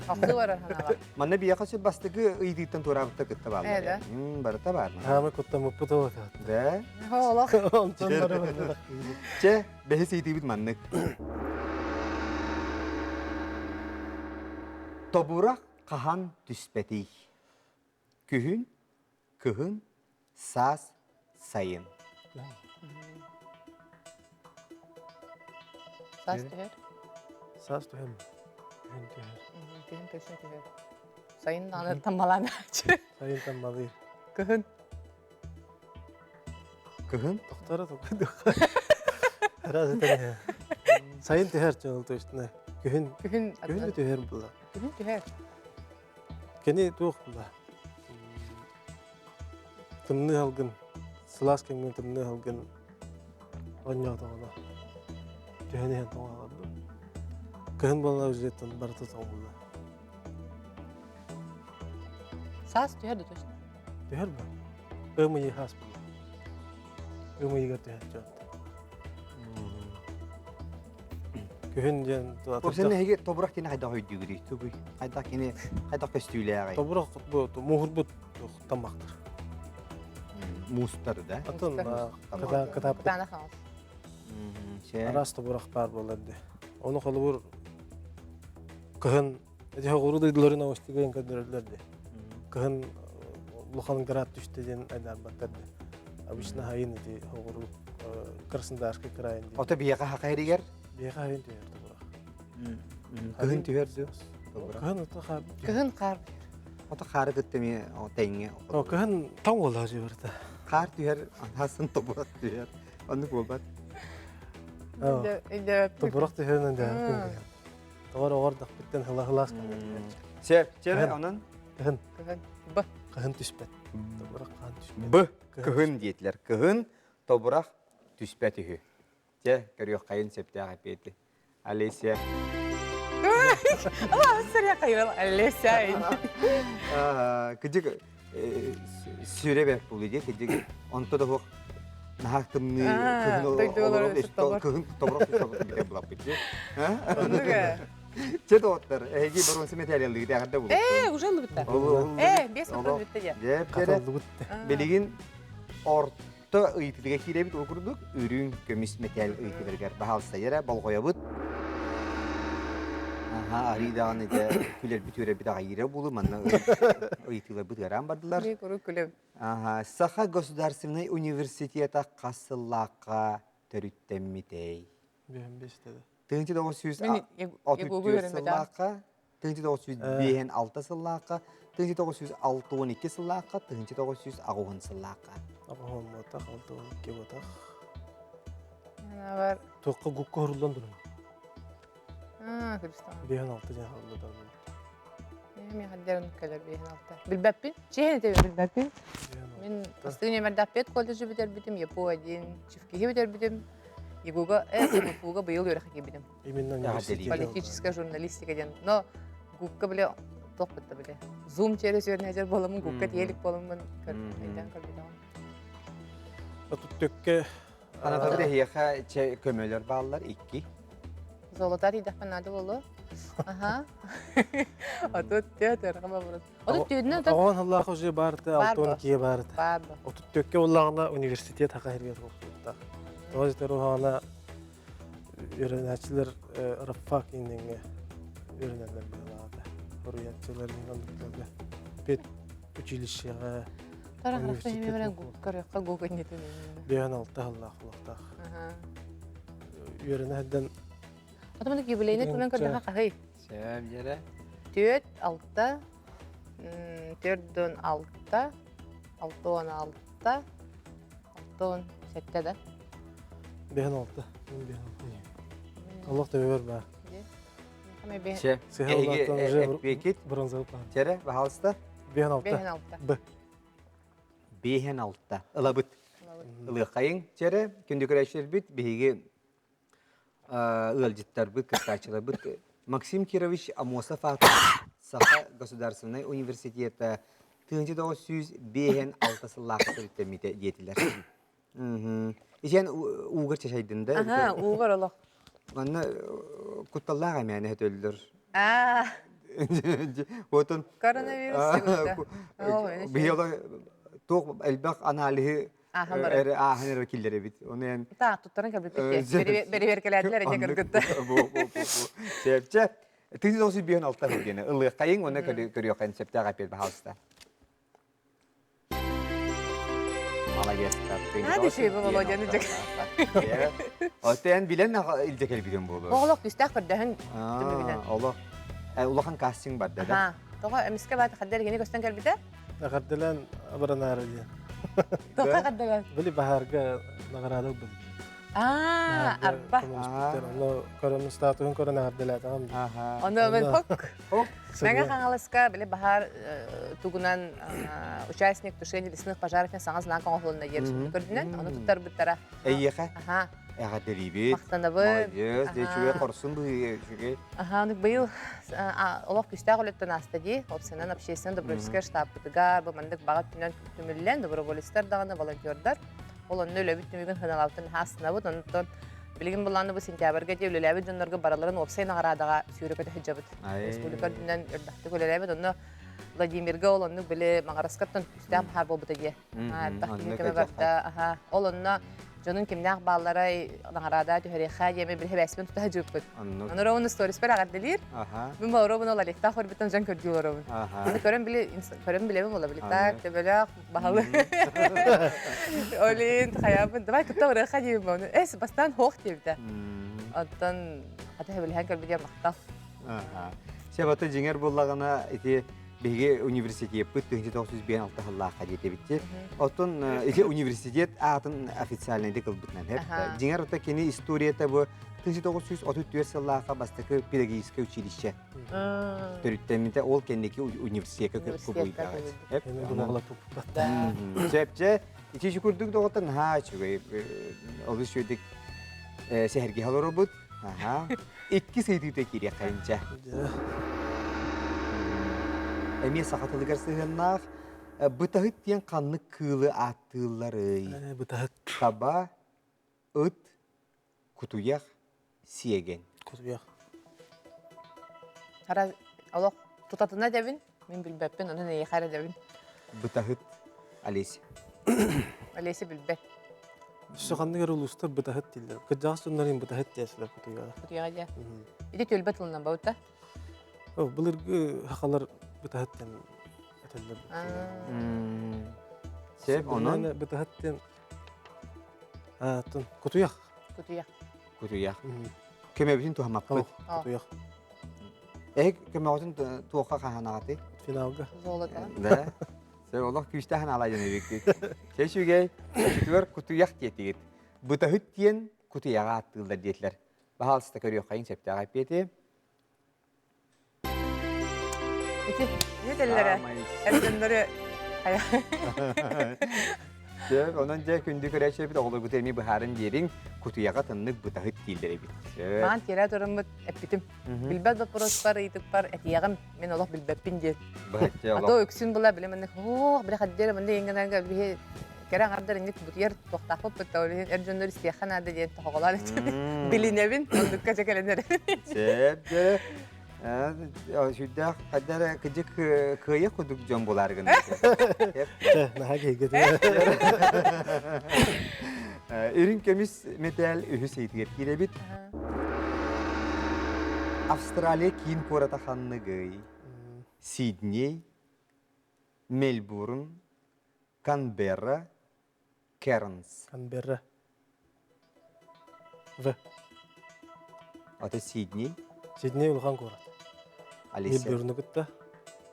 Ахтыы барар санаалаах. Манна биһиэхэ сөп бастакы ыйытыыттан туораабытта кытта бааллар. Ээ, да? Барыта баар. Хаамай куттаммыппыт ол Да? Олох. Онтон бары Чэ, бэһис ыйытыыбыт маннык. Тобурах хаһан түспэтий? Күһүн, кыһын, саас, сайын. Саас түһэр. Саас түһэр. Күһүн түһэр. Күһүн точно түһэр. Сайын даҕаны таммалаан ааччы. Сайын таммалыыр. Кыһын. Кыһын? Тохторо тохторо. Раз это Сайын түһэр чыл точно. Күһүн Күһүн күһүн түһэр була. Күһүн түһэр. Кини туох була? Тымныы алгын, сылаас кэмҥэ тымныы алгын оонньоотоҕуна түһэн иһэн тоҥоҕордум. Кыһын буолла үзеттен барыта тоҥулла. Саас түһэр да точно. Түһэр бу. Ым ыйы хаас була. Ым ыйыгар түһэр дьон. Күһүн диэн Уопсайынан эһиги тобурах диэни хайдах өйдүүгүтүй? Тугуй? Хайдах кини хайдах көстүүлээҕий? Тобурах бу муһурбут таммахтар. Муустар да? Атын кытааппыт. Кытаанах хаҥас. Араас тобурах баар буолар дии. Ону холобур кыһын эти хоҕуру дойдуларын оҕустугайын көрдөрөллөр дии. Кыһын улахан град түстэ диэн айдаарбаттар дии. Обычно хайын ити хоҕуру Краснодарский крайын дии. Ото биһиэхэ хаха эригэр? Биһиэхэ хайын түһэр тобурах. Кыһын түһэр дуу? Кыһын ото хаар. Кыһын хаар. Ото хаары кытта эмиэ тэҥҥэ. Кыһын тоҥ буолла дьыбарта. Хаар түһэр, анасын тобурах түһэр. Оннук буолбат. Тобурах түһэринэн дьэ Тоҕор оҕор дахпыттан хыла-хылаас Сөп, чэ онон? Кыһын. Кыһын. Б. Кыһын түспэт. Тобурах хаан түспэт. Б. Кыһын диэтилэр. Кыһын тобурах түспэт үһү. Чэ, көрүөххэйин сөптөөх эпиэти. Олеся. Сыря хайрал Олеся. Кыдьык сүрэ бэрт буолуо дии кыдьык онто да суох наһаа тымныы кыһын кыһын тобурах бүтэ булаппыт дии. Чэ доҕоттор, эһиги боруонса мэтээлэллигит эҕэрдэ булуохтун. Ээ, уже ыллыбыттар. Ээ, 5 вопрос бүтте дии. Билигин орто ыйытыыга киирэбит ол курдук үрүҥ көмүс мэтээл ыйытыыларыгар баһаалыста эрэ болҕойобут. Аха, арыы даҕаны дьэ күлэрбит үөрэрбит аҕайыыра буолу манна ыйытыыларбыт ыараан бардылар. Куруук күлэбит. Аха, Саха государственнай университета хас сыллаахха. төрүттэммитэй? Биһэн бестеде. 1934 сыллаахха, 1956 сыллаахха, 1962 сыллаахха, 1980 сыллаахха. Аҕыһын ботах, 62 ботах. Бар. Туохха гукка хоруллан туран. Аа, Христос. Биһэн алты дьэн хоруллан. Мен хаддерин кэлэр биһин алта. Билбэппин. Чиһин этебин билбэппин. Мин бастыгы нөмердаах колледжы бүтэрбитим, ЯПУ-1 чифкиһи бүтэрбитим. ЕГУга, МФУга быйыл үөрэххэ киирбитим. Именно университет. Политическая журналистика диэн. Но ГУКка биле туох бытта биле. Zoom через үөрэнэжэр буоламмын, ГУКка тиэлик буоламмын өйдөөн көрбүтүм. Отут төккө Анатолий эһиэхэ чэ көмөлөр бааллар икки. Золото тиийдэхпин наада буолуо. Аха. Отут түөрт өрҕө бабырыт. Отут түүнүн отут. Оҕон хыллаах уже баарта, Бар алтон бу. кие баарта. Бар бу. Отут төккө уллаҕына университет хака хэргэр буолуохтаах. Тоҕо дьэтэр уһаана үөрэнээччилэр рабфак иннингэ үөрэнэллэр быһыылаата. Хоруйааччылар оннуктарга пед училищеҕа Көрүөххэ гук иннитин. Биһэн алта хыллаах улахтаах. Үөрэнэ сылдьан Отоманы юбилейный туһунан көрдөхө хаһый? Сөп дьэрэ. Түөрт, алта, төрдөн алта, алтон алта, алтон сэттэ да. Биһэн алта. Мин биһэн алта. Олох төбөбөр баар. Чэ, эһиги эппиэкит. Бронзовый план. Чэрэ, баһаалыста. Биһэн алта. Биһэн алта. Б. Биһэн алта. Ылабыт. Ылыаххайыҥ. Чэрэ, күндү көрөөччүлэрбит, биһиги ыалдьыттарбыт, кыттааччыларбыт Максим Кирович Амосов аатынан Саха государственнай университета 1956 сыллаахха төрүттэммитэ диэтилэр. Ичэн уугар чачайдын да? Аха, уугар олох. Манна кутталлаах эмээнэ өтөллөр. Аа. Отон коронавирус Биһиги туох элбэх аналиһы эрэ ааһан эрэ киллэрэбит. Оны эн Та туттаран кэлбиппит бэрэбиэркэлээтилэр эдьэ кыргытта. Бу бу бу. Сепче. Тыын олсу биэн алта диэни ылыаххайыҥ уонна көрүөххэ сөптөөх эппиэт баһаалыста. Молодецтар. Надо еще его Володяны дьэ. Отен билен илдьэ кэлбитин буолуо. Оҕолох күстээх көрдөһөн түмүгүнэн. Олох улахан кастинг барда да. Тоҕо эмискэ баат хаддар кини көстөн кэлбитэ? Эҕэрдэлээн абыранаары диэн. Тоҕо эҕэрдэлээн? Били баһаарга наҕараада ылбыт. Аа, арба. Ону көрөн статуһун көрөн эҕэрдэлээтэҕим. Ону мен хок. Мэҥэ Хаҥаласка били баһаар тугунан участник тушения лесных пожаров саҥа знак оҥоһулунна диэн көрдүнэн, ону туттарбыттара. Эйиэхэ? Аха. Эҕэрдэлиибит. Махтанабын. Молодец, дьэ үчүгэй хорсун быһыы үчүгэй. Аха, ону быйыл олох күүстээх үлэттэн ааста дии. Опсанан общественный добровольческай штабпытыгар бу маннык баҕа өттүнэн түмүллэн доброволецтар даҕаны волонтердар ол онно үлэбит түмүгүн сыаналаабытын астынабыт. Онтон билигин былааны бу сентябрьга дии үлэлээбит дьоннорго барыларын уопсай наҕараадаҕа сүүрэ көтө сылдьабыт. Республика үрдүнэн үрдэхтик үлэлээбит. Онно Владимирга ол оннук били Маҥараскаттан күүстээх баһаар буолбута дии. Элбэх киһи көмө барда. Аха. Ол онно дьонун кимнээх баалларай наҕараада түһэриэххэ диэми били хэбээспин тута сылдьыбыппыт. Ону ровно сториспар эҕэрдэлиир. Мин ровно ол Олегтаах көрбүттэн дьон көрдүү олоробун. Аны көрөн били көрөн билэбин буола били так төбөлөөх баһылы. Олин хайаабын давай кытта барыахха диибин ону эс бастаан хоох диэбитэ. Оттон хата хэбилэһэн көрбүтүгэр махтал. Себата дьиҥэр буоллаҕына ити биһиги университеппыт 1996 сыллаахха диэтибитти. Оттон ити университет аатын официальныйдык ылбытынан һэп. Дьиҥэр ота кини историята бу 1934 сыллаахха бастакы педагогическое училище төрүттэммитэ ол кэнники университекка кубуйдаҕа. Сөпче ити курдук доҕоттон наһаа үчүгэй олус үчүгэйдик сэһэргэһэ олоробут. Аха. Иккис ыйытыыта киириэххэйинчэ. Эмиэ саха тылыгар сыһыаннаах бытаһыт диэн ханнык кыылы ааттыылларый? Бытаһыт. Таба, ыт, кутуйах, сиэгэн. Кутуйах. Ара олох тутатына дэбин, мин билбэппин, онон эйиэхэ эрэ дэбин. Бытаһыт Олеся. Олеся билбэт. Өссө ханнык эрэ улуустар бытаһыт дииллэр. Кырдьаҕас дьоннорун бытаһыт диэсилэр кутуйаҕа. Кутуйаҕа диэ. Ити түөлбэ тылынан баута. Былыргы хахалар бытаһыт диэн этэллэр. Сеп, онон бытаһыт диэн кутуйах. Кутуйах. Кутуйах. Көмөбүтүн туһаммаппыт. Кутуйах. Эһик көмөҕүтүн туохха хаһанаҕытый? Финалга. Золото. Да. Сэ олох күүстээх ханаалаа дьон эбиккит. Чэ үчүгэй. Өтүгэр кутуйах диэтигит. Бытаһыт диэн кутуйаҕа ааттыыллар диэтилэр. Баһаалыста көрүөххэйиҥ сөптөөх эппиэти. Ити этэллэрэ эр дьоннору Сөп, онон дьэ күндү көрөөччүлэрбит оҕолоргут эмиэ быһааран биэриҥ, кутуйаҕа тыннык бытаһыт дииллэр эбит. Сөп. Маан тиэрэ тураммыт эппитим. Билбэт боппуруоспар, ыйытыкпар этиэҕим, мин олох билбэппин диэн. Быһаччы А олох. то үксүн була биле маннык ох биле хаддера маннык иҥгэнэргэ биһи кэрэ аҥардар инник бутуйар туохтаахпыт бытта ол иһин эр дьоннор истиэххэ наада диэн тоһоҕолоон этим билинэбин оннукка дьэ кэлэн эрэ Сөп дьэ. Сүрдээх хайда эрэ кыдьык кыайа курдук дьон буолаары гынна. Наһаа киһигэ Үрүҥ көмүс мэтээл үһүс ыйытыгар киирэбит. Австралия киин куората ханныгый? Сидней, Мельбурн, Канберра, Кернс. Канберра. В. Ата Сидней. Сидней улахан куорат. Алиса. Мельбурну кытта.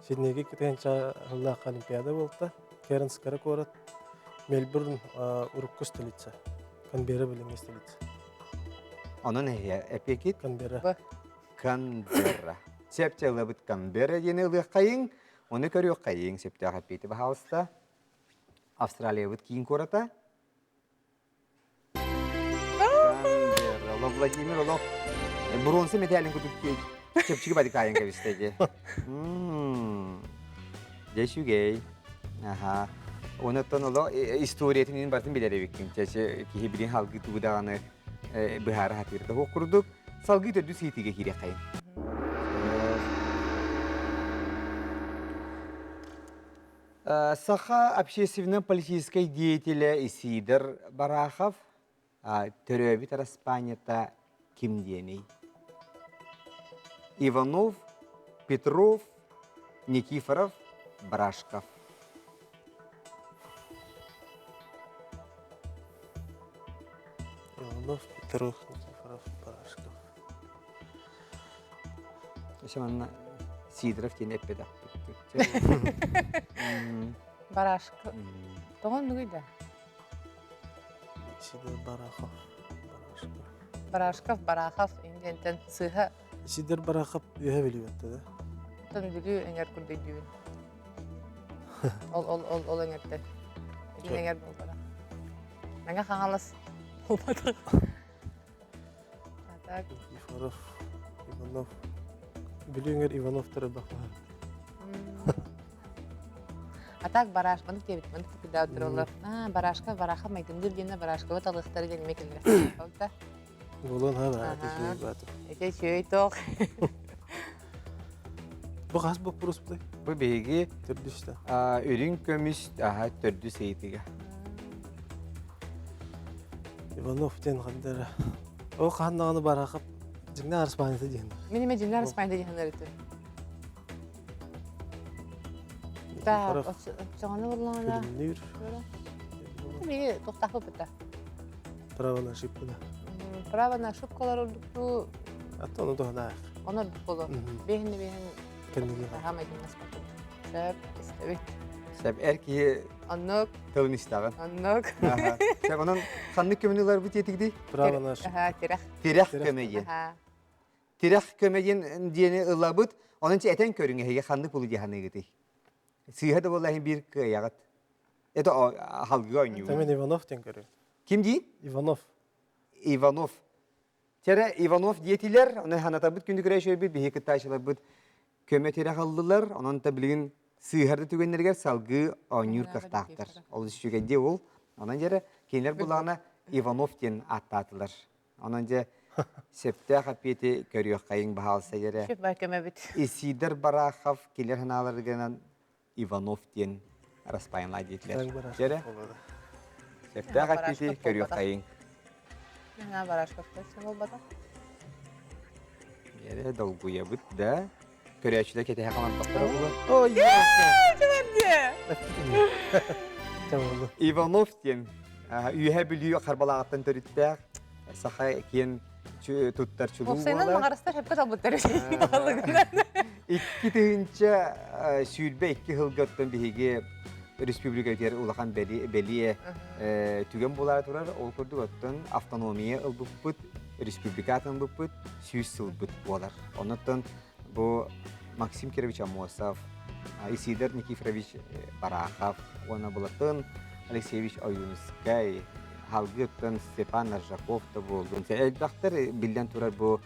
Сиднейге кытыанча сыллаах Олимпиада буолта. Кернс кыра куорат. Мельбурн урукку столица. Канберра билиҥҥи столица. Онон эпиэкит? Канберра. Канберра. Сөп ылабыт Канберра диэни ылыаххайыҥ, ону көрүөххэйиҥ сөптөөх эппиэти баһаалыста. Австралиябыт киин куората. Канберра. Олох Владимир олох бронза медалин курдук чэпчэки бадыкаайын кэбистэ дии. Дьэ үчүгэй. Аха. Онуттан олох историятын иһин барытын билэр эбиккин. Чэчи киһи билин халгыы тугу даҕаны быһаара сатыыр да курдук. Салгыы төрдүс ыйытыыга киириэххэйин. Саха общественно-политическай деятелэ Исидор Барахов төрөөбүт араспаанньата ким диэний? Иванов, Петров, Никифоров, Барашков. Иванов, Петров, Никифоров, Барашков. Еще манна Сидоров диэн эппэтэх. Барашка. Тоҕо оннугуй да? Сидор Барахов. Барашков. Барашков, Барахов индиэнтэн сыыһа Сидор Барахов үөһэ билибэтте да? Тон Бүлүү эҥэр курдуйдүүбүн. Ол ол ол ол эҥэртэн. Итин эҥэр буолбатах. Мэҥэ Хаҥалас буолбатах. А так. Никифоров, Иванов. Бүлүү эҥэр Ивановтар элбэх А так бараш, маннык диэбит, маннык тупуйдаабыттар А, барашка, бараха майгындыр диэннэ барашкабыт алыахтара диэн эмиэ кэллэр. Ол да. Буолуон ха баата. Ити үчүгэй тоох. Бу хас боппуруспутай? Бу биһиги Төрдүс да. үрүҥ көмүс аха төрдүс ыйытыга. Иванов диэн хандара. Ол хаһан даҕаны бараахап дьиҥнээх араспаанньата диэн. Мин эмэ дьиҥнээх араспаанньата диэн этим. Так, оччоҕуна буоллаҕына. Күлүмнүүр. Биһи туохтаахпыт быта. Право на ошибку, да. Право на ошибкалар ордуктуу. Ата ону туһанаах. Ону ордук боло. Биэһин биэһин Кэнниги. Хаамай гымнаспаппыт. Сөп, истэбит. Сөп, эр киһи Оннук. тылын истэҕин. Оннук. Сөп, онон ханнык көмөнү ыларбыт диэтигдий? Право на ошибку. Тирэх. Тирэх көмө диэн. Тирэх көмө диэн диэни ылабыт. Онон этэн көрүҥ эһиги ханнык булу диэханыгытый? Сыыһа да буолла иһин биир кыайаҕыт. Это халгыга оонньуугут. Мен Иванов диэн көрүм. Ким дии? Иванов. Иванов. Чэрэ Иванов диэтилэр, оны ханатарбыт күндү көрөөчүлэрбит, биһи кыттааччыларбыт көмө тирэх ыллылар. Онон та билигин сыыһар да түгэннэригэр салгыы оонньуур кыахтаахтар. Ол үчүгэйдии ол. Онон дьэрэ кинилэр булаана Иванов диэн ааттаатылар. Онон дьэ сөптөөх эппиэти көрүөххэйиҥ баһаалса дьэрэ. Сүп көмөбүт. Исидор Барахов килер ханааларыгынан Иванов диэн распайынлаа диэтилэр. Дьэрэ сөптөөх эппиэти көрүөххэйиҥ. Наһаа Барашковтар буолбатах. Дьэрэ долгуйабыт да. Көрөөччүлэр кэтэһэ халампаттара буолуо. Ой, Иванов диэн Үөһээ Бүлүү Харбалааҕыттан төрүттээх. саха киэн туттар чулуу Уопсайынан буолар. маҕарастар сөпкө талбыттар баһылыгынан. 2022 сылга оттон биһиги республикатыгар улахан бэлиэ түгэн буолаары турар. Ол курдук оттон автономия ылбыппыт, республика атын ылбыппыт 100 сылбыт буолар. Оннуттан бу Максим Кирович Аммосов, Исидор Никифорович Барахов уонна Былатын Алексеевич Ойуунускай, Халгыттан Степан Аржаков да буоллун. Элбэхтэр биллэн турар бу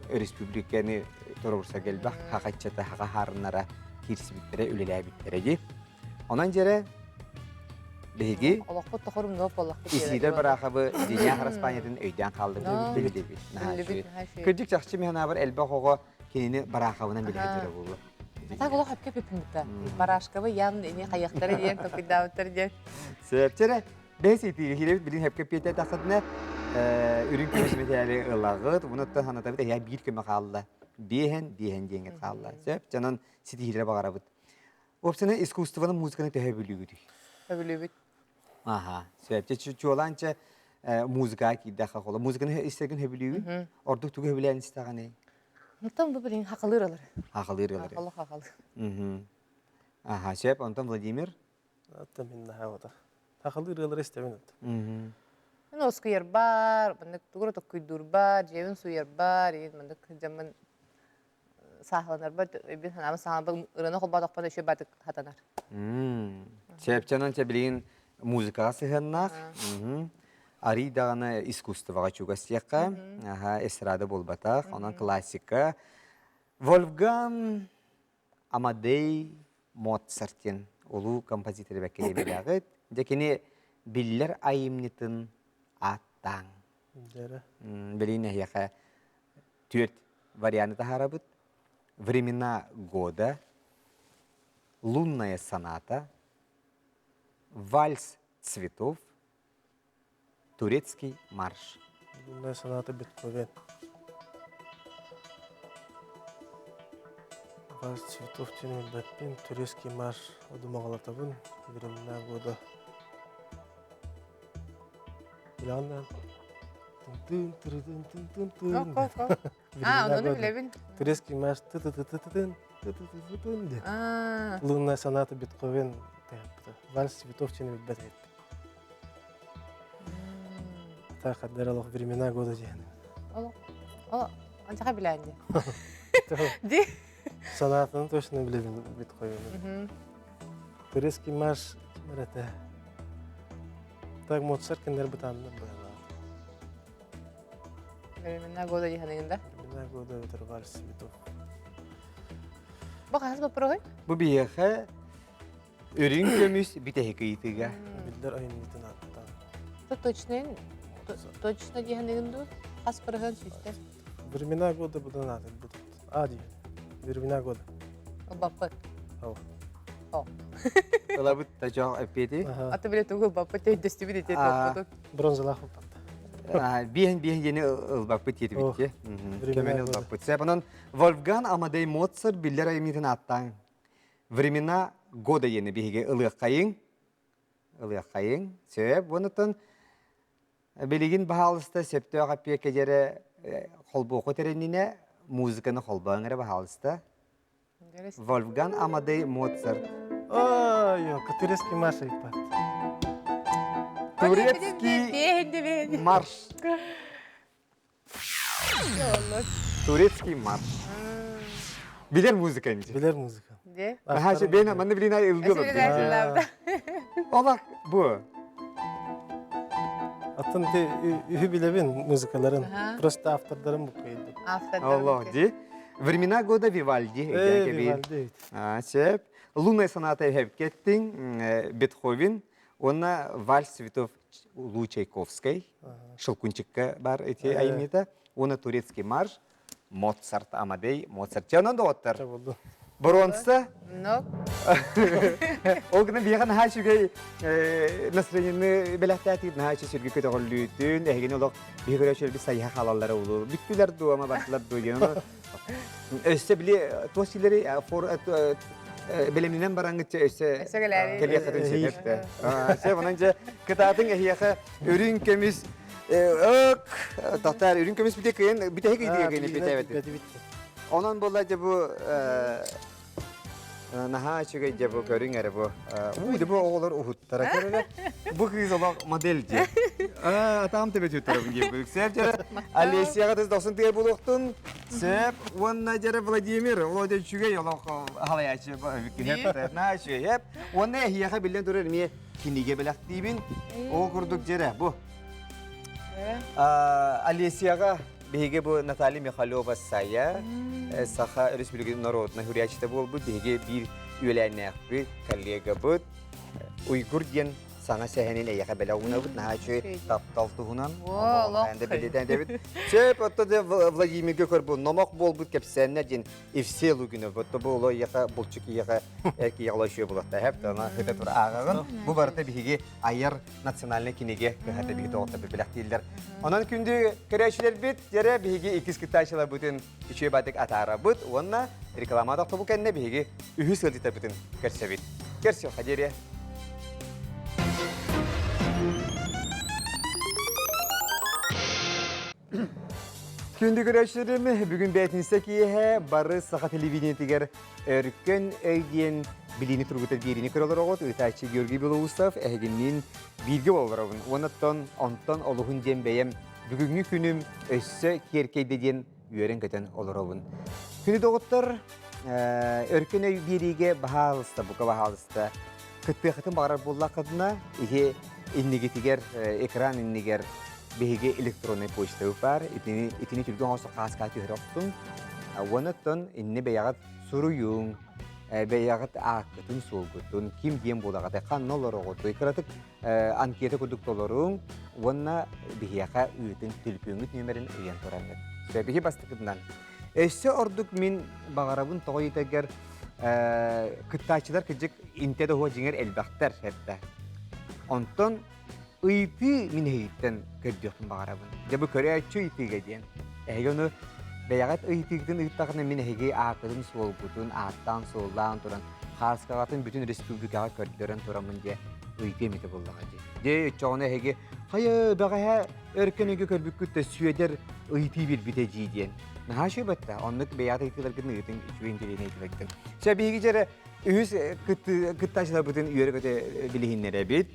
республиканы туруорса элбэх хахаччата хаха хаарыннара киирсибиттэрэ үлэлээбиттэрэ дии. Онон дьэрэ биһиги Олохпут тохорум нуоп буоллахпыт. Исидор Бараховы дьиҥнээх араспаанньатын өйдөөн хааллыбыт биллибит. Кырдьык чахчы мин санаабар элбэх оҕо кинини Бараховынан билэһэ буолуо. Так олох өпкө пиппин Барашковы явно ини хайахтары диэн токуйдаабыттар диэн. Сөпчэрэ бэс итиги хиребит билин хепке пиэтэ тахсатына үрүҥ көмүс мэтээли ылаҕыт уонуттан санатабыт эһээ биир көмө хаалла биэһэн биэһэн диэҥҥэ хаалла сөп дьонон ситиһиилэри баҕарабыт Уопсайынан искусствоны, музыканы төһө бүлүүгүтүй? Өбүлүүбүт. Аха, сөп. Чуолаанча музыкаға киирдэххэ холо. Музыканы истэргин хөбүлүүгүн? Ордук тугу хөбүлээн истэҕиний? Онтон бу билин хахалыыр ылар. Хахалыыр ылар. Олох хахалыыр. Аха, сөп. Онтон Владимир? Аттан мин наһаа отар. Хахалыыр ылар истэбин от. Мен оскуйар бар, маннык тугура токкуйдуур бар, дьиэбин суйар бар, маннык дьаммын сааһыланарбар өйбүн санаабын саҥарбын ырыаны холбоотохпуна үчүгэй баатык хатанар. Чэпчэнэн чэ билигин музыкаҕа сыһыаннаах. Арый даҕаны искусствоҕа чугас диэххэ. Аха, эстрада буолбатах, онон классика. Вольфган Амадей Моцарт диэн улуу композитор бэккэ билэҕит. Дьэ кини биллэр айымньытын ааттааҥ. Билигин эһиэхэ Түөрт варианы таһаарабыт. Времена года, Лунная соната, Вальс цветов, Турецкий марш. Лунная соната Бетховен. Вальс цветов диэн билбэппин, Турецкий марш одумаҕалатабын, Времена года. Билэҕин Тын-тын-тырытын-тын-тын-тын. А, ону билэбин. Турецкий марш ты-ты-ты-ты-тын, ты-ты-ты-ты-тын диэн. Лунная соната Бетховен Вальс цветов диэн билбэт эбит. Так, олох времена года диэн. Олох, олох, анчаха билээн ди. Ди. Сонатаны точно билэбин Бетховен. Турецкий марш ким эрэ Так Моцарт кинилэр бытааннар быһалаах. Времена года диханыгын да? Времена года это вальс цветов. Бу хас боппуруһуй? Бу биһиэхэ үрүҥ көмүс бүтэһик ыйытыга. Биллэр айымньытын ааттаан. То точно точно диханыгын дуу? Хас бырыһын сүүстэ? Времена года будан атын бутут. А диэн. Времена года. Ылбаппыт. Ау. Ылабыт да дьоох эппиэти. Аты биле тугу ылбаппыт өйдөстүбүт ити топпутун. Бронзалаах ылбаппыт. Биэһин биэһин диэни ылбаппыт диэтибит. Көмөнү ылбаппыт. Сеп онон Вольфган Амадей Моцарт биллэр айымньытын ааттаан Времена года диэни биһиги ылыаххайыҥ. Ылыаххайыҥ. Сөп. Онутун Билигин баһаалыста сөптөөх эппиэккэ дьэрэ холбуоху тэриннинэ музыканы холбооҥ эрэ баһаалыста. Вольфган Амадей Моцарт. Ой, турецкий марш айпат. Турецкий марш. Турецкий марш. Билер музыка инде. Билер музыка. Де? Хаşı ben манны билин ай ылгы Олақ бу. Атын те үһү билебин музыкаларын. Просто автордарын бу кыйды. Аллах ди. Времена года Вивальди. Вивальди. Сеп. Лунная соната хеп кеттин Бетховен. Онна вальс цветов Улуу Чайковскай, Шелкунчикка бар эти айымньыта, уонна турецкий марш, Моцарт Амадей Моцарт. Чэ, онон доҕоттор. Боруонса. Но. Ол гынан биһиэхэ наһаа үчүгэй настроениены бэлэхтээтигит, наһаа үчүгэй сүргү көтөҕүллүүтүн, эһигини олох биһи көрөөччүлэрбит сайыһа хаалаллара улуу. Бүттүлэр дуу, ама бардылар дуу диэн. Өссө били туос силери бэлэмнэнэн бараҥҥыт өссө кэлиэххитин сөп. Сөп, онон дьэ кытаатыҥ эһиэхэ үрүҥ көмүс. Ök, тохтар үрүн көмүс бите кыйын бүтэһик ыйдыга кыйын эппиэттээбэтин. Онон буолла дьэ бу наһаа үчүгэй дьэ бу көрүҥ эрэ бу. Уу дьэ бу оҕолор уһуттара көрөрө. Бу кыыс олох модель дьэ. Атаам төбөтүттэрэ диэн Сөп дьэрэ Олесияҕа тыс дохсун тыа булуохтун. Сөп уонна дьэрэ Владимир Володя үчүгэй олох халайааччы күһэп наһаа үчүгэй. Уонна эһиэхэ биллэн турар эмиэ кинигэ бэлэхтиибин. Ол курдук дьэрэ бу. Олесияҕа биһиги бу Наталья Михалева Сайа Саха Республикатын норуотунай суруйааччыта буолбут биһиги биир үөлээннээхпит, коллегабыт Уйгур диэн саҥа сэһэнин эйиэхэ бэлэх уунабыт наһаа үчүгэй таптал туһунан бэлиэтээн этэбит. Сөп, отто де Владимирга көрбүт номох буолбут кэпсээннэр диэн Евсей Лугинов отто бу оло ийэхэ булчук ийэхэ эр киһиэхэ оло үчүгэй булатта хэп тана хыта тура ааҕаҕын. Бу барыта биһиги айар национальнай кинигэ кыһата биһиги тоҕотто бэлэхтииллэр. Онон күндү көрөөччүлэрбит, дьэрэ биһиги иккис кыттааччыларбытын үчүгэй баатык атаарабыт уонна реклама тохтобул кэннэ биһиги үһүс ыалдьыттарбытын көрсөбүт. Көрсүөххэ диэри. Күндү көрөөччүлэрим, бүгүн бээтинсэ киэһэ бары саха телевидениетигэр Өркөн өй диэн билиини тургутар биэриини көрө олороҕут. Ыытааччы Георгий Белоусов эһигинниин бииргэ олоробун. Уонна онтон олуһун диэн бэйэм бүгүҥҥү күнүм өссө киэркэйдэ диэн үөрэн-көтөн олоробун. Күнү доҕоттор, Өркөн өй биэриигэ баһаалыста, бука баһаалыста кыттыахытын баҕарар буоллаххытына, иһи иннигитигэр, экран иннигэр биһиги электроннай почтабыт баар. Итини, итини түргэн оҥосто хааскаа түһэрэ охсуҥ. Уонна инни бэйэҕит суруйуҥ, бэйэҕит ааккытын-суолгутун, ким диэн буолаҕыт, ханна олороҕутуй, кыратык анкета курдук толоруҥ уонна биһиэхэ ыытыҥ төлөпүөҥҥүт нүөмэрин ыйан тураҥҥыт. Биһи бастакытынан. Өссө ордук мин баҕарабын тоҕо ыйытаргар кыттааччылар кырдьык интэ да дьиҥэр элбэхтэр эрдэ. Онтон ыйытыы мин эһигиттэн көрдүөхпүн баҕарабын. Дьэ бу көрөөччү ыйытыыга диэн. Эһиги ону бэйэҕит ыйытыыгытын ыыттаҕына мин эһиги ааккытын-суолгутун ааттаан-суоллаан туран хааскаҕытын бүтүн республикаҕа көрдөрөн тураммын дьэ ыйытыы эмитэ буоллаҕа дии. Дьэ оччоҕуна эһиги хайа бэҕэһээ өркөн өйгө көрбүккүт да Сүөдэр ыйытыы биэрбитэ дии диэн. Наһаа үчүгэй батта. Оннук бэйэҕит ыйытыыларгытын ыытыҥ үчүгэй интэриэһинэй ыйытыыларгытын. Чэ биһиги дьэрэ үһүс кыттааччыларбытын үөрэ-көтө билиһиннэрэбит.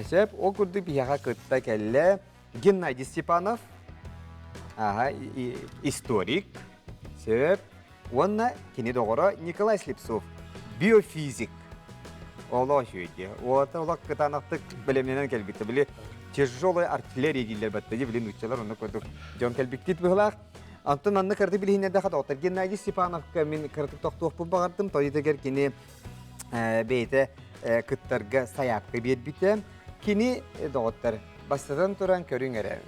Сөп, ол курдук биһиэхэ кытта кэллэ Геннадий Степанов, ага, историк, сөп, уонна кини доҕоро Николай Слепцов, биофизик. Олох үчүгэй. Уота олох кытаанахтык бэлэмнэнэн кэлбит. Били тяжелая артиллерия дииллэр батта били нууччалар онно курдук дьон кэлбиттит быһылаах. Антон манна кыраты билиһиннэрдэхэ доҕоттор Геннадий Степановка мин кыратык тохтуохпун баҕардым. Тойутугар кини бэйэтэ кыттарга сайаапка биэрбитэ. Кини доҕоттор бастатан туран көрүҥ эрэ.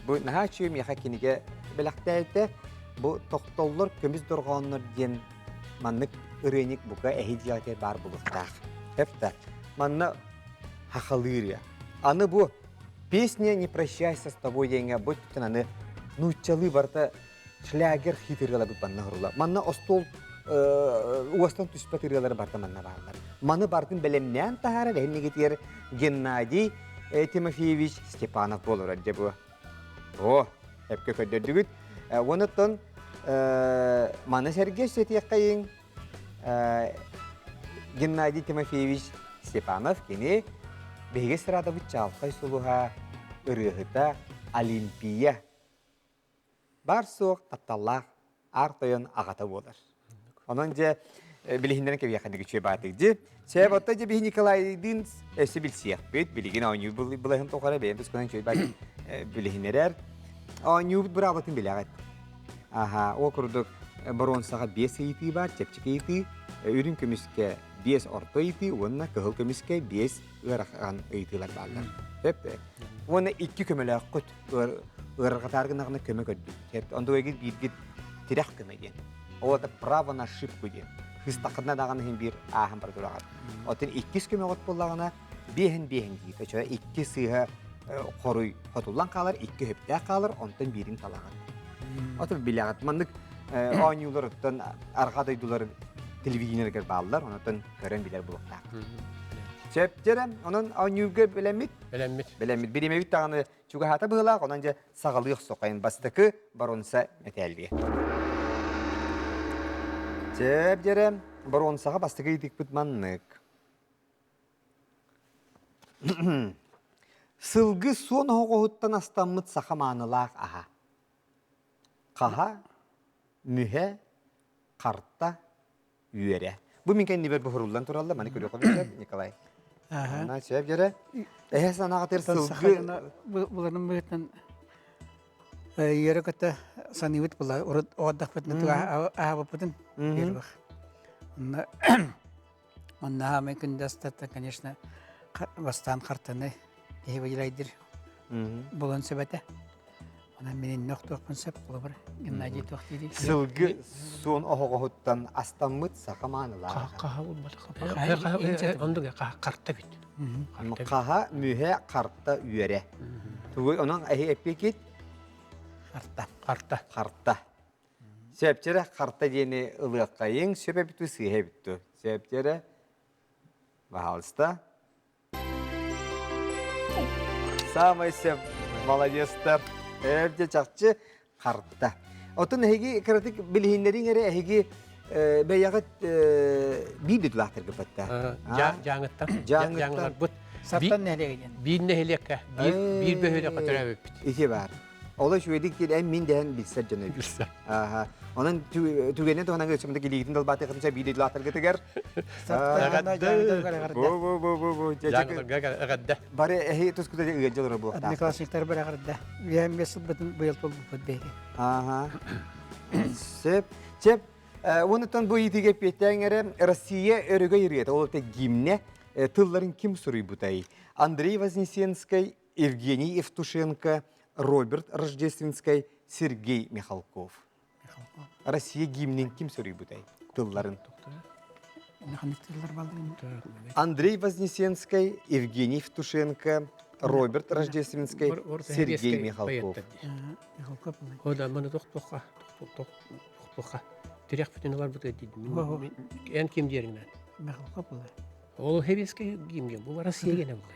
Бу наһаа үчүгэй миэхэ кинигэ бэлэхтээбитэ. Бу тохтоллор көмүс дорҕооннор диэн маннык ырыанньык бука эһи дьиэҕитигэр баар буолуохтаах. Эптэ. Манна хахалыырыа. Аны бу песня «Не прощайся с тобой» диэҥҥэ бу түттэн аны нууччалыы барыта шлягер хит ырыаларбыт манна орула. Манна остуол уостан түспэт ырыалары барыта манна бааллар. Маны барытын бэлэмнээн таһаарар эһиннигитигэр Геннадий Тимофеевич Степанов буолар дьэ бу. О, эпкэ көрдөрдүгүт. Онуттан маны сэргэ сэтиэххэйиҥ Геннадий Тимофеевич Степанов кини биһиги эстрадабыт чаҕылхай сулуһа, ырыаһыта Олимпия Бар-суох тапталлаах аар тойон аҕата буолар. Онон дьэ билиһиннэрэн кэбиэххэ үчүгэй баатык дьи. Сэ батта дьэ биһи Николайдыын өссө билсиэхпит. Билигин оонньуу былаһын тухары бэйэм тускунан үчүгэй баатык билиһиннэрэр. Оонньуубут быраабатын билэҕит. Аха, ол курдук боруонсаҕа биэс ыйытыы баар, чэпчэки ыйытыы, үрүҥ көмүскэ биэс орто ыйытыы уонна кыһыл көмүскэ биэс ыарахан ыйытыылар бааллар. Сөп Уонна икки көмөлөөххүт ыарырҕатаар гынаҕына көмө көрдүүр. Онтугайгыт бииргит тирэх көмө диэн. Ол это право на ошибку диэн. Хыстаххытына даҕаны иһин биир ааһан бара тураҕыт. Оттон иккис көмөҕүт буоллаҕына биэһин биэһин диир. Өчө икки сыыһа хоруй хотуллан хаалар, икки өһүптээх хаалар, онтон биирин талаҕыт. Отон билэҕит. Маннык оонньуулар оттон арҕаа дойдулар телевидениелэригэр бааллар, онтон көрөн билэр булуохтаах. Сөп дьэрэ, онон оонньуурга бэлэммит. Бэлэммит. Бэлэммит. Биримэбит даҕаны чугаһаата быһыылаах, онон дьэ саҕалыах соқайын бастакы боруонса мэтээллиэ. Сөп дьэрэ, боруонсаҕа бастакы ыйытыкпыт маннык. Сылгы суон оһоҕоһуттан астаммыт саха маанылаах аһа. Хаһа, мүһэ, харта, үөрэ. Бу мин кэннибэр буһуруллан тураллар, маны көрүөххэ сөп, Николай. Ана сөп дьэрэ. Эһэ санаҕатыр сылгы буларым быһыытынан үөрэ көтө саныыбыт була урут оҕордохпутуна аһабыппытын первых. Онно онно хаамай күндэ астата, конечно, бастаан хартаны киһи выделяйдыр булан сөбөтө. Онон мин иннэ охтуохпун сөп, холобур, Геннадий туох диирий? Сылгы суон оһоҕоһуттан астаммыт саха маанылаах. Хаһа булбатах. Ондук харта бит. Хаһа, мүһэ, харта, үөрэ. Тугуй онон эһи эппикит? Харта. Харта. Харта. Сөпчэрэ харта диэни ылыаххайыҥ, сөп эбит сыыһа эбит Сөпчэрэ, пожалуйста. Самый сөп молодецтар. Эбдэ чахчы харта. Отун эһиги кыратык билиһиннэриҥ эрэ эһиги бэйэҕит биир дойдулаахтаргыппатта. Дьааҥыттан. Дьааҥыларбыт. Сартан нэһилиэгинэн. Биир нэһилиэккэ, биир бөһүөлэккэ төрөөбүппүт. Ити баар. Олус үчүгэйдик диэн эн мин дэһэн билсэр дьон эбит. Билсэр. Ааха. Онон түгэнин туһанан өссө илиигитин далбаатыаххытын биир дойдулаахтаргытыгар. Бу бу бу бу бу. Эҕэрдэ. Бары эһи тускута ыалдьа олорор буолуохтаах. Одноклассниктар бары эҕэрдэ. Үйэм бес сылбытын быйыл туолбуппут биһиги. Ааха. Сөп. Чеп Онуттан бу ыйытыыга эппиэттээн эрэ Россия өрөгөй ырыата, ол это гимнэ тылларын ким суруйбутай? Андрей Вознесенскай, Евгений Евтушенко, Роберт Рождественскай, Сергей Михалков. Россия гимнин ким суруйбутай тылларын? Андрей Вознесенскай, Евгений Евтушенко, Роберт Рождественскай, Сергей Михалков. Михалков. О да, маны тохтуохха, тохтуохха. Тирэх бүтүн ыларбыт диидим. Эн ким диэриҥнэн? Михалков була. Ол Хевескэй гимнген, бу Россия гене була.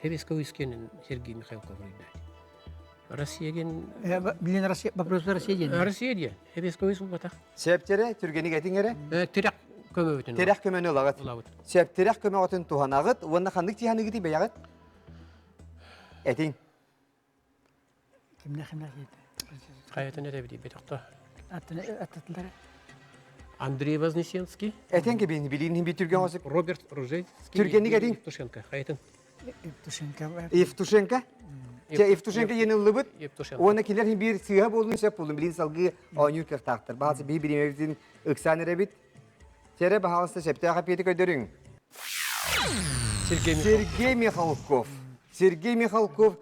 Хевескэй үскенин Сергей Михалков рыйдает. Россия ген... Блин, Россия, вопрос Россия диэн. Россия диэн. Хевескэй сулбатах. Сөптере, түргеник этиң эрэ. Тирэх көмөбүтүн. Тирэх көмөнү ылагыт. Ылабыт. Сөп, тирэх көмөҕүтүн туһанаҕыт уонна ханнык тиһаныгыты бэйэҕит? Этиҥ. Кимнээх кимнээх диэтэ? Хайатын эрэбит бетохто. Аттатылар. Андрей Вознесенский. Этен кебин билин би түрген осып. Роберт Ружейский. Түргенник этин. Евтушенко. Хайатын. Евтушенко. Евтушенко. Те Евтушенко еныллыбыт. Евтушенко. Уонна килер бир сыыһа болун сөп болун билин салгыы оонньуур кыахтаахтар. Баҕасы би биримэбитин ыксаан эрэбит. Тере баһаалыста сөптөөх эпиэти көрдөрүҥ. Сергей Сергей Михалков. Сергей Михалков.